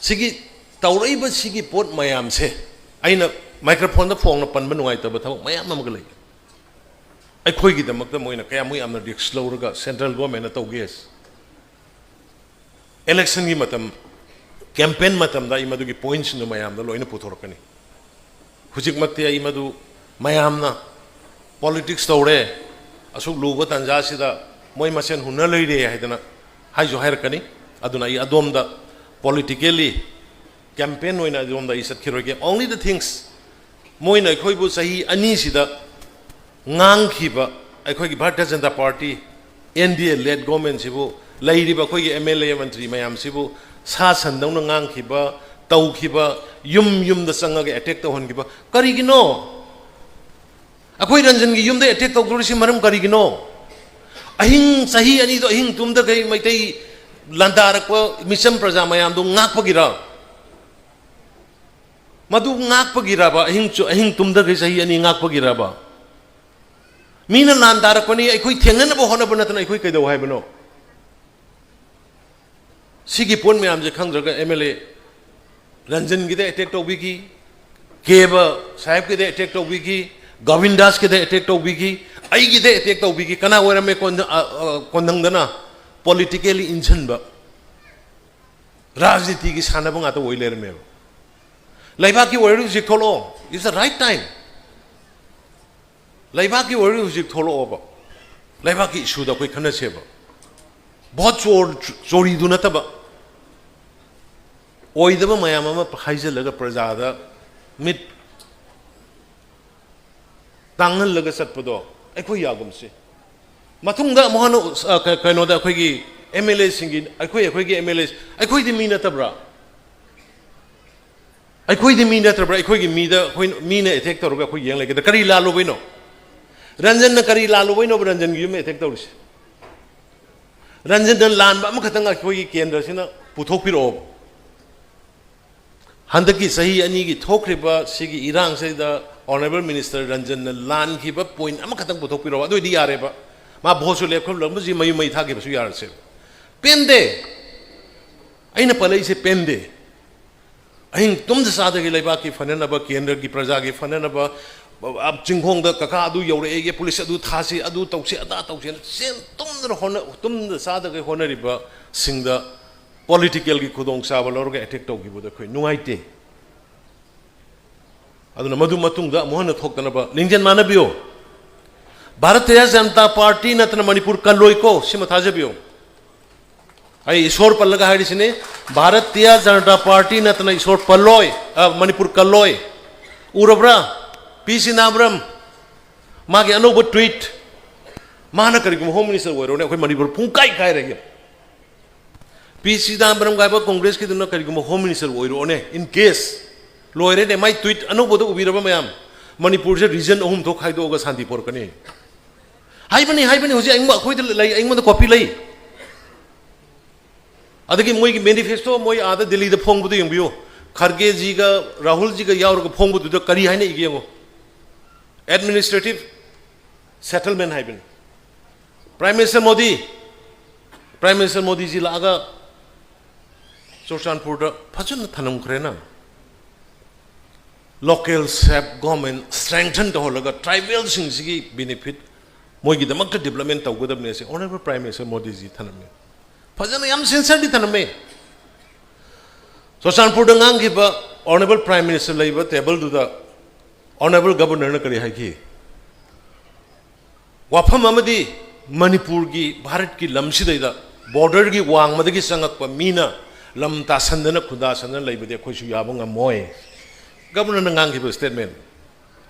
ꯁꯤꯒꯤ ꯇꯧꯔꯛꯏꯕ ꯁꯤꯒꯤ ꯄꯣꯠ ꯃꯌꯥꯝꯁꯦ ꯑꯩꯅ microphoneꯗ ꯐꯣꯡꯅ ꯄꯟꯕ ꯅꯨꯡꯉꯥꯏꯇꯕ ꯊꯕꯛ ꯃꯌꯥꯝ ꯑꯃꯒ ꯂꯩ꯫ ꯑꯩꯈꯣꯏꯒꯤꯗꯃꯛꯇ ꯃꯣꯏꯅ ꯀꯌꯥꯃꯨꯛ ꯌꯥꯝꯅ risk ꯂꯧꯔꯒ central governmentꯅ ꯇꯧꯒꯦ꯫ Electionꯒꯤ ꯃꯇꯝ, campaign ꯃꯇꯝꯗ ꯑꯩ ꯃꯗꯨꯒꯤ pointꯁꯤꯡꯗꯨ ꯃꯌꯥꯝꯗ ꯂꯣꯏꯅ ꯄꯨꯊꯣꯔꯛꯀꯅꯤ꯫ ꯍꯧꯖꯤꯛꯃꯛꯇꯤ ꯑꯩ ꯃꯗꯨ ꯃꯌꯥꯝꯅ politics ꯇꯧꯔꯦ, ꯑꯁꯨꯛ ꯂꯨꯕ ꯇꯥꯟꯖꯥꯁꯤꯗ ꯃꯣꯏ ꯃꯁꯦꯟ ꯍꯨꯟꯅ ꯂꯩꯔꯦ ꯍꯥꯏꯗꯅ ꯍꯥꯏꯁꯨ ꯍꯥꯏꯔꯛꯀꯅꯤ꯫ ꯑꯗꯨꯅ ꯑꯩ ꯑꯗꯣꯝꯗ politically campaign ꯑꯣꯏꯅ ꯑꯗꯣꯝꯗ ꯑꯩ ꯆꯠꯈꯤꯔꯣꯏꯒꯦ꯫ Only the things, ꯃꯣꯏꯅ ꯑꯩꯈꯣꯏꯕꯨ ꯆꯍꯤ ꯑꯅꯤꯁꯤꯗ ꯉꯥꯡꯈꯤꯕ, ꯑꯩꯈꯣꯏꯒꯤ Bharatiya Janata Party, N D A led governmentꯁꯤꯕꯨ, ꯂꯩꯔꯤꯕ ꯑꯩꯈꯣꯏꯒꯤ M L A ꯃꯟꯇ꯭ꯔꯤ ꯃꯌꯥꯝꯁꯤꯕꯨ ꯁꯥ ꯁꯟꯗꯧꯅ ꯉꯥꯡꯈꯤꯕ, ꯇꯧꯈꯤꯕ, ꯌꯨꯝ ꯌꯨꯝꯗ ꯆꯪꯉꯒ attack ꯇꯧꯍꯟꯈꯤꯕ ꯀꯔꯤꯒꯤꯅꯣ? ꯑꯩꯈꯣꯏ ꯔꯟꯖꯟꯒꯤ ꯌꯨꯝꯗ attack ꯇꯧꯗꯣꯔꯤꯁꯤ ꯃꯔꯝ ꯀꯔꯤꯒꯤꯅꯣ? ꯑꯍꯤꯡ, ꯆꯍꯤ ꯑꯅꯤꯗꯣ ꯑꯍꯤꯡ ꯇꯨꯝꯗꯈꯩ ꯃꯩꯇꯩ ꯂꯥꯟꯗꯥꯔꯛꯄ ꯃꯤꯆꯝ ꯄ꯭ꯔꯖꯥ ꯃꯌꯥꯝꯗꯣ ꯉꯥꯛꯄꯒꯤꯔ? ꯃꯗꯨ ꯉꯥꯛꯄꯒꯤꯔꯕ? ꯑꯍꯤꯡ ꯆꯨ-, ꯑꯍꯤꯡ ꯇꯨꯝꯗꯈꯩ ꯆꯍꯤ ꯑꯅꯤ ꯉꯥꯛꯄꯒꯤꯔꯕ? ꯃꯤꯅ ꯂꯥꯟꯗꯥꯔꯛꯄꯅꯤ, ꯑꯩꯈꯣꯏ ꯊꯦꯡꯅꯅꯕ ꯍꯣꯠꯅꯕ ꯅꯠꯇꯅ ꯑꯩꯈꯣꯏ ꯀꯩꯗꯧ ꯍꯥꯏꯕꯅꯣ? ꯁꯤꯒꯤ ꯄꯣꯠ ꯃꯌꯥꯝꯁꯦ ꯈꯪꯗ꯭ꯔꯒ M L A ꯔꯟꯖꯟꯒꯤꯗ attack ꯇꯧꯕꯤꯈꯤ, cab ꯁꯥꯍꯦꯕꯀꯤꯗ attack ꯇꯧꯕꯤꯈꯤ, ꯒꯣꯕꯤꯟꯗꯥꯁꯀꯤꯗ attack ꯇꯧꯕꯤꯈꯤ, ꯑꯩꯒꯤꯗ attack ꯇꯧꯕꯤꯈꯤ꯫ ꯀꯅꯥ ꯑꯣꯏꯔꯝꯃꯦ ꯀꯣꯟꯗ-, ꯑ, ꯑ, ꯀꯣꯟꯗꯪꯗꯅ? Politically ꯏꯟꯁꯤꯟꯕ, ꯔꯥꯖꯅꯤꯇꯤꯒꯤ ꯁꯥꯟꯅꯕ ꯉꯥꯛꯇ ꯑꯣꯏ ꯂꯩꯔꯝꯃꯦꯕ꯫ ꯂꯩꯕꯥꯛꯀꯤ ꯑꯣꯏꯔꯗꯤ ꯍꯧꯖꯤꯛ ꯊꯣꯛꯂꯛꯑꯣ, it's the right time꯫ ꯂꯩꯕꯥꯛꯀꯤ ꯑꯣꯏꯔꯗꯤ ꯍꯧꯖꯤꯛ ꯊꯣꯛꯂꯛꯑꯣꯕ꯫ ꯂꯩꯕꯥꯛꯀꯤ issueꯗ ꯑꯩꯈꯣꯏ ꯈꯟꯅꯁꯦꯕ꯫ ꯚꯣꯠ ꯆꯣꯔ-, ꯆꯣꯔꯤꯗꯨ ꯅꯠꯇꯕ, ꯑꯣꯏꯗꯕ ꯃꯌꯥꯝ ꯑꯃ ꯍꯥꯏꯖꯤꯜꯂꯒ ꯄ꯭ꯔꯖꯥꯗ ꯃꯤꯠ ꯇꯥꯡꯍꯜꯂꯒ ꯆꯠꯄꯗꯣ ꯑꯩꯈꯣꯏ ꯌꯥꯒꯨꯝꯁꯦ꯫ ꯃꯇꯨꯡꯗ ꯑꯃꯨꯛ ꯍꯟꯅ, ꯑ, ꯀ-, ꯀꯩꯅꯣꯗ ꯑꯩꯈꯣꯏꯒꯤ M L Aꯁꯤꯡꯒꯤ, ꯑꯩꯈꯣꯏ, ꯑꯩꯈꯣꯏꯒꯤ M L A, ꯑꯩꯈꯣꯏꯗꯤ ꯃꯤ ꯅꯠꯇꯕ꯭ꯔꯥ? ꯑꯩꯈꯣꯏꯗꯤ ꯃꯤ ꯅꯠꯇ꯭ꯔꯕ꯭ꯔꯥ? ꯑꯩꯈꯣꯏꯒꯤ ꯃꯤꯗ ꯑꯩꯈꯣꯏ ꯃꯤꯅ ꯑꯦꯇꯦꯛ ꯇꯧꯔꯒ ꯑꯩꯈꯣꯏ ꯌꯦꯡ ꯂꯩꯒꯗ꯭ꯔꯥ? ꯀꯔꯤ ꯂꯥꯜꯂꯨꯕꯩꯅꯣ? ꯔꯟꯖꯟꯅ ꯀꯔꯤ ꯂꯥꯜꯂꯨꯕꯩꯅꯣꯕ ꯔꯟꯖꯟꯒꯤ ꯌꯨꯝ ꯑꯦꯇꯦꯛ ꯇꯧꯔꯤꯁꯦ? ꯔꯟꯖꯟꯅ ꯂꯥꯟꯕ ꯑꯃꯈꯛꯇꯪ ꯑꯩꯈꯣꯏꯒꯤ ꯀꯦꯟꯗ꯭ꯔꯁꯤꯅ ꯄꯨꯊꯣꯛꯄꯤꯔꯛꯑꯣꯕ꯫ ꯍꯟꯗꯛꯀꯤ ꯆꯍꯤ ꯑꯅꯤꯒꯤ ꯊꯣꯛꯈ꯭ꯔꯤꯕ ꯁꯤꯒꯤ ꯏꯔꯥꯡꯁꯤꯗ honourable minister ꯔꯟꯖꯟꯅ ꯂꯥꯟꯈꯤꯕ ꯄꯣꯏꯟ ꯑꯃꯈꯛꯇꯪ ꯄꯨꯊꯣꯛꯄꯤꯔꯛꯑꯣ, ꯑꯗꯨ ꯑꯣꯏꯗꯤ ꯌꯥꯔꯦꯕ꯫ ꯃꯥ ꯚꯣꯠꯁꯨ ꯂꯦꯞꯈꯠꯂꯝꯕꯁꯤ ꯃꯌꯨꯝ ꯃꯩ ꯊꯥꯈꯤꯕꯁꯨ ꯌꯥꯔꯁꯦꯕ꯫ ꯄꯦꯟꯗꯦ꯫ ꯑꯩꯅ ꯄꯜꯂꯛꯏꯁꯦ ꯄꯦꯟꯗꯦ꯫ ꯑꯍꯤꯡ ꯇꯨꯝꯗ ꯆꯥꯗꯒꯩ ꯂꯩꯕꯥꯛꯀꯤ ꯐꯅꯅꯕ, ꯀꯦꯟꯗ꯭ꯔꯒꯤ ꯄ꯭ꯔꯖꯥꯒꯤ ꯐꯅꯅꯕ, ꯑ, ꯆꯤꯡꯈꯣꯡꯗ ꯀꯀꯥ ꯑꯗꯨ ꯌꯧꯔꯛꯑꯦꯒꯦ, ꯄꯨꯂꯤꯁ ꯑꯗꯨ ꯊꯥꯁꯤ, ꯑꯗꯨ ꯇꯧꯁꯤ, ꯑꯗꯥ ꯇꯧꯁꯤꯅ ꯁꯦꯟ ꯇꯨꯝꯗꯅ ꯍꯣꯠꯅ-, ꯇꯨꯝꯗ ꯆꯥꯗꯒꯩ ꯍꯣꯠꯅꯔꯤꯕꯁꯤꯡꯗ ꯄꯣꯂꯤꯇꯤꯀꯦꯜꯒꯤ ꯈꯨꯗꯣꯡꯆꯥꯕ ꯂꯧꯔꯒ ꯑꯦꯇꯦꯛ ꯇꯧꯈꯤꯕꯗꯣ ꯑꯩꯈꯣꯏ ꯅꯨꯡꯉꯥꯏꯇꯦ꯫ ꯑꯗꯨꯅ ꯃꯗꯨ ꯃꯇꯨꯡꯗ ꯑꯃꯨꯛ ꯍꯟꯅ ꯊꯣꯛꯇꯅꯕ ꯂꯤꯡꯖꯦꯜ ꯃꯥꯟꯅꯕꯤꯌꯨ꯫ ꯚꯥꯔꯇꯤꯌ ꯖꯅꯇꯥ ꯄꯥꯔꯇꯤ ꯅꯠꯇꯅ ꯃꯅꯤꯄꯨꯔ ꯀꯜꯂꯣꯏꯀꯣ, ꯁꯤꯃ ꯊꯥꯖꯕꯤꯌꯨ꯫ ꯑꯩ ꯏꯁꯣꯔ ꯄꯜꯂꯒ ꯍꯥꯏꯔꯤꯁꯤꯅꯤ, ꯚꯥꯔꯇꯤꯌ ꯖꯅꯇꯥ ꯄꯥꯔꯇꯤ ꯅꯠꯇꯅ ꯏꯁꯣꯔ ꯄꯜꯂꯣꯏ, ꯑ, ꯃꯅꯤꯄꯨꯔ ꯀꯜꯂꯣꯏ꯫ ꯎꯔꯕ꯭ꯔꯥ? ꯄꯤ ꯆꯤꯗꯥꯝꯕꯔꯝ, ꯃꯥꯒꯤ ꯑꯅꯧꯕ ꯇ꯭ꯋꯤꯠ, ꯃꯥꯅ ꯀꯔꯤꯒꯨꯝꯕ ꯍꯣꯝ ꯃꯤꯅꯤꯁꯇꯔ ꯑꯣꯏꯔꯣꯅꯦ, ꯑꯩꯈꯣꯏ ꯃꯅꯤꯄꯨꯔ ꯄꯨꯡꯀꯥꯏ ꯀꯥꯏꯔꯒꯦ꯫ ꯄꯤ ꯆꯤꯗꯥꯝꯕꯔꯝ ꯍꯥꯏꯕ ꯀꯣꯡꯒ꯭ꯔꯦꯁꯀꯤꯗꯨꯅ ꯀꯔꯤꯒꯨꯝꯕ ꯍꯣꯝ ꯃꯤꯅꯤꯁꯇꯔ ꯑꯣꯏꯔꯣꯅꯦ, in case, ꯂꯣꯏꯔꯦꯅꯦ, ꯃꯥꯏ ꯇ꯭ꯋꯤꯠ ꯑꯅꯧꯕꯗ ꯎꯕꯤꯔꯕ ꯃꯌꯥꯝ? ꯃꯅꯤꯄꯨꯔꯁꯦ ꯔꯤꯖꯟ ꯑꯍꯨꯝ ꯊꯣꯛ ꯈꯥꯏꯗꯣꯛꯑꯒ ꯁꯥꯟꯇꯤ ꯄꯣꯔꯛꯀꯅꯤ ꯍꯥꯏꯕꯅꯤ, ꯍꯥꯏꯕꯅꯤ꯫ ꯍꯧꯖꯤꯛ ꯑꯩꯉꯣꯟ-, ꯑꯩꯈꯣꯏꯗ ꯂꯩ, ꯑꯩꯉꯣꯟꯗ ꯀꯣꯄꯤ ꯂꯩ꯫ ꯑꯗꯒꯤ ꯃꯣꯏꯒꯤ ꯃꯦꯅꯤꯐꯦꯁꯇꯣ ꯃꯣꯏ ꯑꯥꯗ ꯗꯤꯜꯂꯤꯗ ꯐꯣꯡꯕꯗꯣ ꯌꯦꯡꯕꯤꯌꯨ꯫ ꯈꯔꯒꯦꯖꯤꯒ ꯔꯥꯍꯨꯜꯖꯤꯒ ꯌꯥꯎꯔꯒ ꯐꯣꯡꯕꯗꯨꯗ ꯀꯔꯤ ꯍꯥꯏꯅ ꯏꯒꯦ ꯌꯦꯡꯉꯨ꯫ Administrative settlement ꯍꯥꯏꯕꯅꯤ꯫ Prime Minister Modi, Prime Minister ꯃꯣꯗꯤꯖꯤ ꯂꯥꯛꯑꯒ ꯆꯨꯔꯆꯥꯟꯄꯨꯔꯗ ꯐꯖꯅ ꯊꯅꯝꯈ꯭ꯔꯦꯅ꯫ Local self government strengthen ꯇꯧꯍꯜꯂꯒ ꯇ꯭ꯔꯥꯏꯕꯦꯜꯁꯤꯡꯁꯤꯒꯤ ꯕꯦꯅꯤꯐꯤꯠ, ꯃꯣꯏꯒꯤꯗꯃꯛꯇ ꯗꯤꯕ꯭ꯂꯞꯃꯦꯟ ꯇꯧꯒꯗꯕꯅꯦ ꯁꯤ honourable Prime Minister ꯃꯣꯗꯤꯖꯤ ꯊꯅꯝꯃꯦ꯫ ꯐꯖꯅ ꯌꯥꯝ ꯁꯤꯟꯁꯤꯌꯔꯗꯤ ꯊꯅꯝꯃꯦ꯫ ꯆꯨꯔꯆꯥꯟꯄꯨꯔꯗ ꯉꯥꯡꯈꯤꯕ honourable Prime Minister ꯂꯩꯕ ꯇꯦꯕꯜꯗꯨꯗ honourable Governorꯅ ꯀꯔꯤ ꯍꯥꯏꯈꯤ? ꯋꯥꯐꯝ ꯑꯃꯗꯤ ꯃꯅꯤꯄꯨꯔꯒꯤ, ꯚꯥꯔꯠꯀꯤ ꯂꯝꯁꯤꯗꯩꯗ borderꯒꯤ ꯋꯥꯡꯃꯗꯒꯤ ꯆꯪꯉꯛꯄ ꯃꯤꯅ ꯂꯝ ꯇꯥꯁꯟꯗꯅ ꯈꯨꯟꯗꯥꯁꯟꯗꯅ ꯂꯩꯕꯗꯤ ꯑꯩꯈꯣꯏꯁꯨ ꯌꯥꯕ ꯉꯝꯃꯣꯏ꯫ Governorꯅ ꯉꯥꯡꯈꯤꯕ statement꯫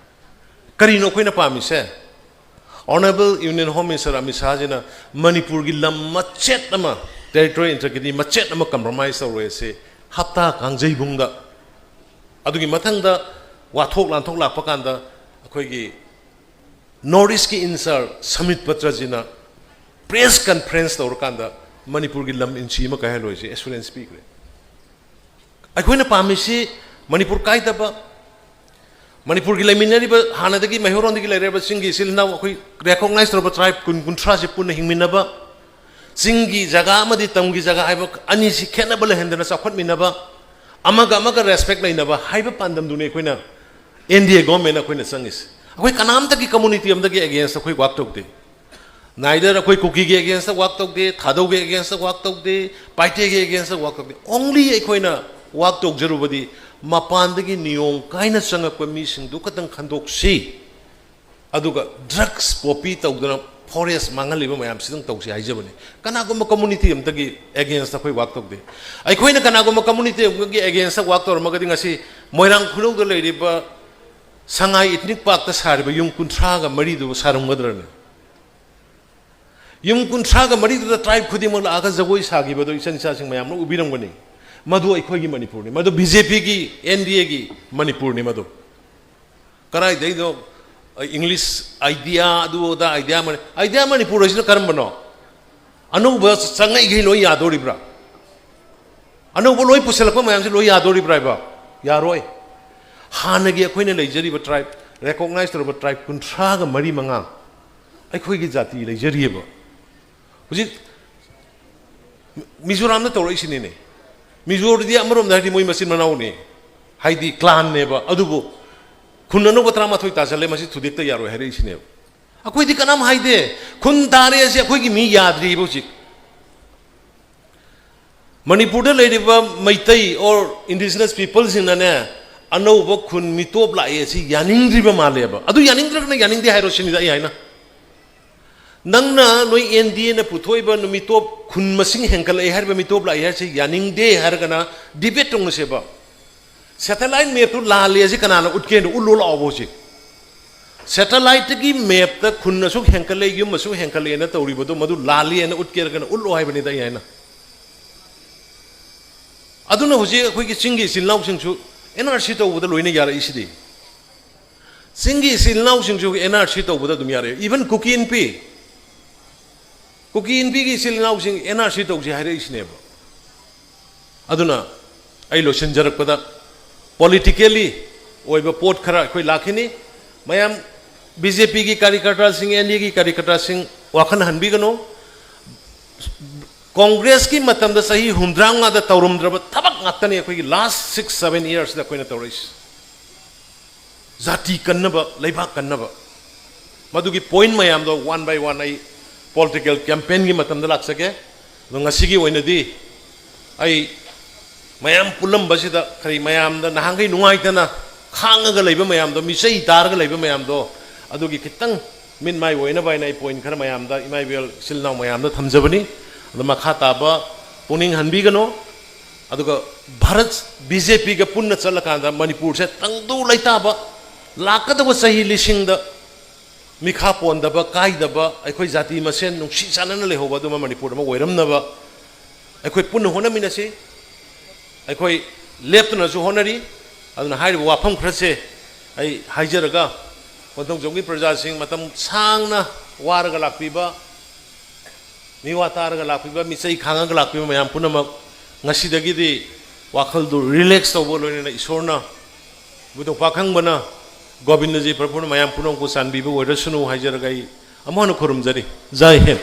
ꯀꯔꯤꯅꯣ ꯑꯩꯈꯣꯏꯅ ꯄꯥꯝꯃꯤꯁꯦ? Honourable Union Home Minister Amit ꯁꯥꯍꯖꯤꯅ ꯃꯅꯤꯄꯨꯔꯒꯤ ꯂꯝ ꯃꯆꯦꯠ ꯑꯃ, territorial integrity ꯃꯆꯦꯠ ꯑꯃ compromise ꯇꯧꯔꯣꯏ ꯑꯁꯤ ꯍꯞꯇꯥ ꯀꯥꯡꯖꯩꯕꯨꯡꯗ ꯑꯗꯨꯒꯤ ꯃꯊꯪꯗ ꯋꯥꯊꯣꯛ ꯂꯥꯟꯊꯣꯛ ꯂꯥꯛꯄ ꯀꯥꯟꯗ ꯑꯩꯈꯣꯏꯒꯤ ꯅꯣꯔꯠ ꯏꯁꯀꯤ ꯏꯟꯆꯥꯔꯖ ꯁꯃꯤꯠ ꯄꯇ꯭ꯔꯖꯤꯅ ꯄ꯭ꯔꯦꯁ ꯀꯟꯐ꯭ꯔꯦꯟꯁ ꯇꯧꯔꯀꯥꯟꯗ ꯃꯅꯤꯄꯨꯔꯒꯤ ꯂꯝ ꯏꯟꯆꯤ ꯑꯃ ꯀꯥꯏꯍꯜꯂꯣꯏꯁꯤ ꯑꯦꯁꯨꯔꯦꯟꯁ ꯄꯤꯈ꯭ꯔꯦ꯫ ꯑꯩꯈꯣꯏꯅ ꯄꯥꯝꯃꯤꯁꯤ ꯃꯅꯤꯄꯨꯔ ꯀꯥꯏꯗꯕ, ꯃꯅꯤꯄꯨꯔꯒꯤ ꯂꯩꯃꯤꯟꯅꯔꯤꯕ ꯍꯥꯟꯅꯗꯒꯤ ꯃꯩꯍꯧꯔꯣꯟꯗꯒꯤ ꯂꯩꯔꯛꯂꯕ ꯆꯤꯡꯒꯤ ꯏꯆꯤꯜ ꯏꯅꯥꯎ ꯑꯩꯈꯣꯏ ꯔꯦꯀꯣꯛꯅꯥꯏꯖ ꯇꯧꯔꯕ ꯇ꯭ꯔꯥꯏꯕ ꯀꯨꯟ ꯀꯨꯟꯊ꯭ꯔꯥꯁꯦ ꯄꯨꯟꯅ ꯍꯤꯡꯃꯤꯟꯅꯕ, ꯆꯤꯡꯒꯤ ꯖꯒꯥ ꯑꯃꯗꯤ ꯇꯝꯒꯤ ꯖꯒꯥ ꯍꯥꯏꯕ ꯑꯅꯤꯁꯤ ꯈꯦꯠꯅꯕ ꯂꯩꯍꯟꯗꯅ ꯆꯥꯎꯈꯠꯃꯤꯟꯅꯕ, ꯑꯃꯒ ꯑꯃꯒ ꯔꯦꯁꯄꯦꯛ ꯂꯩꯅꯕ ꯍꯥꯏꯕ ꯄꯥꯟꯗꯝꯗꯨꯅꯤ ꯑꯩꯈꯣꯏꯅ ꯑꯦꯟ ꯗꯤ ꯑꯦ ꯒꯣꯔꯃꯦꯟ ꯑꯩꯈꯣꯏꯅ ꯆꯪꯉꯤꯁꯤ꯫ ꯑꯩꯈꯣꯏ ꯀꯅꯥꯝꯇꯒꯤ ꯀꯝꯃꯨꯅꯤꯇꯤ ꯑꯃꯗꯒꯤ ꯑꯦꯒꯦꯟꯁꯇ ꯑꯩꯈꯣꯏ ꯋꯥꯛ ꯇꯧꯗꯦ꯫ ꯅꯥꯏꯗꯔ ꯑꯩꯈꯣꯏ ꯀꯨꯀꯤꯒꯤ ꯑꯦꯒꯦꯟꯁꯇ ꯋꯥꯛ ꯇꯧꯗꯦ, ꯊꯥꯗꯧꯒꯤ ꯑꯦꯒꯦꯟꯁꯇ ꯋꯥꯛ ꯇꯧꯗꯦ, ꯄꯥꯏꯇꯦꯒꯤ ꯑꯦꯒꯦꯟꯁꯇ ꯋꯥꯛ ꯇꯧꯗꯦ꯫ ꯑꯣꯡꯂꯤ ꯑꯩꯈꯣꯏꯅ ꯋꯥꯛ ꯇꯧꯖꯔꯨꯕꯗꯤ ꯃꯄꯥꯟꯗꯒꯤ ꯅꯤꯌꯣꯝ ꯀꯥꯏꯅ ꯆꯪꯉꯛꯄ ꯃꯤꯁꯤꯡꯗꯨ ꯈꯛꯇꯪ ꯈꯟꯗꯣꯛꯁꯤ꯫ ꯑꯗꯨꯒ ꯗ꯭ꯔꯒꯁ ꯄꯣꯄꯤ ꯇꯧꯗꯅ ꯐꯣꯔꯦꯁ ꯃꯥꯡꯍꯜꯂꯤꯕ ꯃꯌꯥꯝꯁꯤꯗꯪ ꯇꯧꯁꯤ ꯍꯥꯏꯖꯕꯅꯤ꯫ ꯀꯅꯥꯒꯨꯝꯕ ꯀꯝꯃꯨꯅꯤꯇꯤ ꯑꯃꯇꯒꯤ ꯑꯦꯒꯦꯟꯁꯇ ꯑꯩꯈꯣꯏ ꯋꯥꯛ ꯇꯧꯗꯦ꯫ ꯑꯩꯈꯣꯏꯅ ꯀꯅꯥꯒꯨꯝꯕ ꯀꯝꯃꯨꯅꯤꯇꯤ ꯑꯃꯒꯤ ꯑꯦꯒꯦꯟꯁꯇ ꯋꯥꯛ ꯇꯧꯔꯝꯃꯒꯗꯤ ꯉꯁꯤ ꯃꯣꯏꯔꯥꯡ ꯈꯨꯅꯧꯗ ꯂꯩꯔꯤꯕ ꯁꯉꯥꯏ ꯏꯊꯅꯤꯛ ꯄꯥꯔꯛꯇ ꯁꯥꯔꯤꯕ ꯌꯨꯝ ꯀꯨꯟꯊ꯭ꯔꯥꯒ ꯃꯔꯤꯗꯨ ꯁꯥꯔꯝꯒꯗ꯭ꯔꯅꯦ? ꯌꯨꯝ ꯀꯨꯟꯊ꯭ꯔꯥꯒ ꯃꯔꯤꯗꯨꯗ ꯇ꯭ꯔꯥꯏꯕ ꯈꯨꯗꯤꯡꯃꯛ ꯂꯥꯛꯑꯒ ꯖꯒꯣꯏ ꯁꯥꯈꯤꯕꯗꯣ ꯏꯆꯟ ꯏꯆꯥꯁꯤꯡ ꯃꯌꯥꯝꯅ ꯎꯕꯤꯔꯝꯒꯅꯤ꯫ ꯃꯗꯨ ꯑꯩꯈꯣꯏꯒꯤ ꯃꯅꯤꯄꯨꯔꯅꯤ, ꯃꯗꯨ ꯕꯤ ꯖꯦ ꯄꯤꯒꯤ, ꯑꯦꯟ ꯗꯤ ꯑꯦꯒꯤ ꯃꯅꯤꯄꯨꯔꯅꯤ꯫ ꯃꯗꯨ ꯀꯗꯥꯏꯗꯩꯅꯣ? ꯑ, ꯏꯪꯂꯤꯁ ꯑꯥꯏꯗꯤꯌꯥ, ꯑꯗꯨ ꯑꯗꯥ ꯑꯥꯏꯗꯤꯌꯥ ꯃꯅꯤ-, ꯑꯥꯏꯗꯤꯌꯥ ꯃꯅꯤꯄꯨꯔ ꯍꯥꯏꯁꯤꯅ ꯀꯔꯝꯕꯅꯣ? ꯑꯅꯧꯕ ꯆꯪꯉꯛꯏꯈꯩ ꯂꯣꯏ ꯌꯥꯗꯣꯔꯤꯕ꯭ꯔꯥ? ꯑꯅꯧꯕ ꯂꯣꯏ ꯄꯨꯁꯜꯂꯛꯄ ꯃꯌꯥꯝꯁꯤ ꯂꯣꯏ ꯌꯥꯗꯣꯔꯤꯕ꯭ꯔꯥ ꯍꯥꯏꯕ? ꯌꯥꯔꯣꯏ꯫ ꯍꯥꯟꯅꯒꯤ ꯑꯩꯈꯣꯏꯅ ꯂꯩꯖꯔꯤꯕ ꯇ꯭ꯔꯥꯏꯕ, ꯔꯦꯀꯣꯛꯅꯥꯏꯖ ꯇꯧꯔꯕ ꯇ꯭ꯔꯥꯏꯕ ꯀꯨꯟꯊ꯭ꯔꯥꯒ ꯃꯔꯤ ꯃꯉꯥ ꯑꯩꯈꯣꯏꯒꯤ ꯖꯥꯇꯤ ꯂꯩꯖꯔꯤꯑꯕ꯫ ꯍꯧꯖꯤꯛ ꯃꯤꯖꯣꯔꯥꯝꯗ ꯇꯧꯔꯛꯏꯁꯤꯅꯤꯅꯦ꯫ ꯃꯤꯖꯣꯔꯗꯤ ꯑꯃꯔꯣꯝꯗ ꯍꯥꯏꯗꯤ ꯃꯣꯏ ꯃꯆꯤꯟ ꯃꯅꯥꯎꯅꯤ, ꯍꯥꯏꯗꯤ ꯀ꯭ꯂꯥꯟꯅꯦꯕ꯫ ꯑꯗꯨꯕꯨ ꯈꯨꯟ ꯑꯅꯧꯕ ꯇꯔꯥꯃꯥꯊꯣꯏ ꯇꯥꯁꯜꯂꯦ, ꯃꯁꯤ ꯊꯨꯗꯦꯛꯇ ꯌꯥꯔꯣꯏ ꯍꯥꯏꯔꯛꯏꯁꯤꯅꯦꯕ꯫ ꯑꯩꯈꯣꯏꯗꯤ ꯀꯅꯥꯝ ꯍꯥꯏꯗꯦ꯫ ꯈꯨꯟ ꯇꯥꯔꯦ ꯑꯁꯤ ꯑꯩꯈꯣꯏꯒꯤ ꯃꯤ ꯌꯥꯗ꯭ꯔꯤꯕ ꯍꯧꯖꯤꯛ꯫ ꯃꯅꯤꯄꯨꯔꯗ ꯂꯩꯔꯤꯕ ꯃꯩꯇꯩ or indigenous peopleꯁꯤꯡꯅꯅꯦ, ꯑꯅꯧꯕ ꯈꯨꯟ ꯃꯤꯇꯣꯞ ꯂꯥꯛꯑꯦ ꯑꯁꯤ ꯌꯥꯅꯤꯡꯗ꯭ꯔꯤꯕ ꯃꯥꯜꯂꯦꯕ꯫ ꯑꯗꯨ ꯌꯥꯅꯤꯡꯗ꯭ꯔꯒꯅ ꯌꯥꯅꯤꯡꯗꯦ ꯍꯥꯏꯔꯣ ꯁꯤꯅꯤꯗ ꯑꯩ ꯍꯥꯏꯅ꯫ ꯅꯪꯅ ꯅꯣꯏ ꯑꯦꯟ ꯗꯤ ꯑꯦꯅ ꯄꯨꯊꯣꯛꯏꯕ ꯃꯤꯇꯣꯞ ꯈꯨꯟ ꯃꯁꯤꯡ ꯍꯦꯟꯒꯠꯂꯛꯑꯦ ꯍꯥꯏꯔꯤꯕ ꯃꯤꯇꯣꯞ ꯂꯥꯛꯑꯦ ꯍꯥꯏꯔꯤꯁꯤ ꯌꯥꯅꯤꯡꯗꯦ ꯍꯥꯏꯔꯒꯅ ꯗꯤꯕꯦꯠ ꯇꯧꯅꯁꯦꯕ꯫ ꯁꯦꯇꯦꯂꯥꯏꯠ ꯃꯦꯞꯇꯨ ꯂꯥꯜꯂꯦ ꯑꯁꯤ ꯀꯅꯥꯅ ꯎꯠꯀꯦꯅ ꯎꯠꯂꯣ ꯂꯥꯛꯑꯣꯕ ꯍꯧꯖꯤꯛ꯫ ꯁꯦꯇꯦꯂꯥꯏꯠꯇꯒꯤ ꯃꯦꯞꯇ ꯈꯨꯟ ꯑꯁꯨꯛ ꯍꯦꯟꯀꯠꯂꯦ, ꯌꯨꯝ ꯑꯁꯨꯛ ꯍꯦꯟꯀꯠꯂꯦꯅ ꯇꯧꯔꯤꯕꯗꯣ ꯃꯗꯨ ꯂꯥꯜꯂꯦꯅ ꯎꯠꯀꯦꯔꯒꯅ ꯎꯠꯂꯣ ꯍꯥꯏꯕꯅꯤꯗ ꯑꯩ ꯍꯥꯏꯅ꯫ ꯑꯗꯨꯅ ꯍꯧꯖꯤꯛ ꯑꯩꯈꯣꯏꯒꯤ ꯆꯤꯡꯒꯤ ꯏꯆꯤꯜ ꯏꯅꯥꯎꯁꯤꯡꯁꯨ ꯑꯦꯟ ꯑꯥꯔ ꯁꯤ ꯇꯧꯕꯗ ꯂꯣꯏꯅ ꯌꯥꯔꯛꯏꯁꯤꯗꯤ꯫ ꯆꯤꯡꯒꯤ ꯏꯆꯤꯜ ꯏꯅꯥꯎꯁꯤꯡꯁꯨ ꯑꯦꯟ ꯑꯥꯔ ꯁꯤ ꯇꯧꯕꯗ ꯑꯗꯨꯝ ꯌꯥꯔꯛꯏ꯫ Even ꯀꯨꯀꯤ ꯏꯟꯄꯤ, ꯀꯨꯀꯤ ꯏꯟꯄꯤꯒꯤ ꯏꯆꯤꯜ ꯏꯅꯥꯎꯁꯤꯡ ꯑꯦꯟ ꯑꯥꯔ ꯁꯤ ꯇꯧꯁꯤ ꯍꯥꯏꯔꯛꯏꯁꯤꯅꯦꯕ꯫ ꯑꯗꯨꯅ ꯑꯩ ꯂꯣꯏꯁꯤꯟꯖꯔꯛꯄꯗ, politically ꯑꯣꯏꯕ ꯄꯣꯠ ꯈꯔ ꯑꯩꯈꯣꯏ ꯂꯥꯛꯈꯤꯅꯤ꯫ ꯃꯌꯥꯝ, ꯕꯤ ꯖꯦ ꯄꯤꯒꯤ ꯀꯥꯔꯤꯀꯔꯇꯥꯁꯤꯡ, ꯑꯦꯟ ꯗꯤ ꯑꯦꯒꯤ ꯀꯥꯔꯤꯀꯔꯇꯥꯁꯤꯡ ꯋꯥꯈꯜ ꯍꯟꯕꯤꯒꯅꯨ꯫ ꯀꯣꯡꯒ꯭ꯔꯦꯁꯀꯤ ꯃꯇꯝꯗ ꯆꯍꯤ ꯍꯨꯝꯗ꯭ꯔꯥ ꯃꯉꯥꯗ ꯇꯧꯔꯝꯗ꯭ꯔꯕ ꯊꯕꯛ ꯉꯥꯛꯇꯅꯤ ꯑꯩꯈꯣꯏꯒꯤ last six seven yearsꯗ ꯑꯩꯈꯣꯏꯅ ꯇꯧꯔꯛꯏꯁꯤ꯫ ꯖꯥꯇꯤ ꯀꯟꯅꯕ, ꯂꯩꯕꯥꯛ ꯀꯟꯅꯕ꯫ ꯃꯗꯨꯒꯤ point ꯃꯌꯥꯝꯗꯣ one by one ꯑꯩ political campaignꯒꯤ ꯃꯇꯝꯗ ꯂꯥꯛꯆꯒꯦ꯫ ꯑꯗꯣ ꯉꯁꯤꯒꯤ ꯑꯣꯏꯅꯗꯤ ꯑꯩ ꯃꯌꯥꯝ ꯄꯨꯜꯂꯝꯕꯁꯤꯗ, ꯀꯔꯤ, ꯃꯌꯥꯝꯗ ꯅꯍꯥꯟꯈꯩ ꯅꯨꯡꯉꯥꯏꯇꯅ ꯈꯥꯡꯉꯒ ꯂꯩꯕ ꯃꯌꯥꯝꯗꯣ, ꯃꯤꯆꯩ ꯇꯥꯔꯒ ꯂꯩꯕ ꯃꯌꯥꯝꯗꯣ, ꯑꯗꯨꯒꯤ ꯈꯤꯇꯪ ꯃꯤꯠ ꯃꯥꯏ ꯑꯣꯏꯅꯕ ꯍꯥꯏꯅ ꯑꯩ point ꯈꯔ ꯃꯌꯥꯝꯗ, ꯏꯃꯥ ꯏꯕꯦꯜ ꯏꯆꯤꯜ ꯏꯅꯥꯎ ꯃꯌꯥꯝꯗ ꯊꯝꯖꯕꯅꯤ꯫ ꯑꯗꯣ ꯃꯈꯥ ꯇꯥꯕ ꯄꯨꯛꯅꯤꯡ ꯍꯟꯕꯤꯒꯅꯨ꯫ ꯑꯗꯨꯒ ꯚꯥꯔꯠ, ꯕꯤ ꯖꯦ ꯄꯤꯒ ꯄꯨꯟꯅ ꯆꯠꯂꯀꯥꯟꯗ ꯃꯅꯤꯄꯨꯔꯁꯦ ꯇꯪꯗꯨ ꯂꯩꯇꯥꯕ, ꯂꯥꯛꯀꯗꯕ ꯆꯍꯤ ꯂꯤꯁꯤꯡꯗ ꯃꯤꯈꯥ ꯄꯣꯟꯗꯕ, ꯀꯥꯏꯗꯕ, ꯑꯩꯈꯣꯏ ꯖꯥꯇꯤ ꯃꯁꯦꯟ ꯅꯨꯡꯁꯤ ꯆꯥꯟꯅꯅ ꯂꯩꯍꯧꯕ ꯑꯗꯨꯝꯕ ꯃꯅꯤꯄꯨꯔ ꯑꯃ ꯑꯣꯏꯔꯝꯅꯕ ꯑꯩꯈꯣꯏ ꯄꯨꯟꯅ ꯍꯣꯠꯅꯃꯤꯟꯅꯁꯤ꯫ ꯑꯩꯈꯣꯏ ꯂꯦꯞꯇꯅꯁꯨ ꯍꯣꯠꯅꯔꯤ꯫ ꯑꯗꯨꯅ ꯍꯥꯏꯔꯤꯕ ꯋꯥꯐꯝ ꯈꯔꯁꯦ ꯑꯩ ꯍꯥꯏꯖꯔꯒ, ꯀꯣꯟꯊꯧꯖꯝꯒꯤ ꯄ꯭ꯔꯖꯥꯁꯤꯡ ꯃꯇꯝ ꯁꯥꯡꯅ ꯋꯥꯔꯒ ꯂꯥꯛꯄꯤꯕ, ꯃꯤꯋꯥ ꯇꯥꯔꯒ ꯂꯥꯛꯄꯤꯕ, ꯃꯤꯆꯩ ꯈꯥꯡꯉꯒ ꯂꯥꯛꯄꯤꯕ ꯃꯌꯥꯝ ꯄꯨꯝꯅꯃꯛ, ꯉꯁꯤꯗꯒꯤꯗꯤ ꯋꯥꯈꯜꯗꯨ relax ꯇꯧꯕ ꯂꯣꯏꯅꯅ ꯏꯁꯣꯔꯅ, ꯏꯕꯨꯙꯧ ꯄꯥꯈꯪꯕꯅ, ꯒꯣꯕꯤꯟꯗꯖꯤ ꯄ꯭ꯔꯚꯨꯅ ꯃꯌꯥꯝ ꯄꯨꯝꯅꯃꯛꯄꯨ ꯆꯥꯟꯕꯤꯕ ꯑꯣꯏꯔꯁꯅꯨ ꯍꯥꯏꯖꯔꯒ ꯑꯩ ꯑꯃꯨꯛ ꯍꯟꯅ ꯈꯨꯔꯨꯝꯖꯔꯤ꯫ ꯖꯥꯏ ꯍꯤꯟꯗ꯫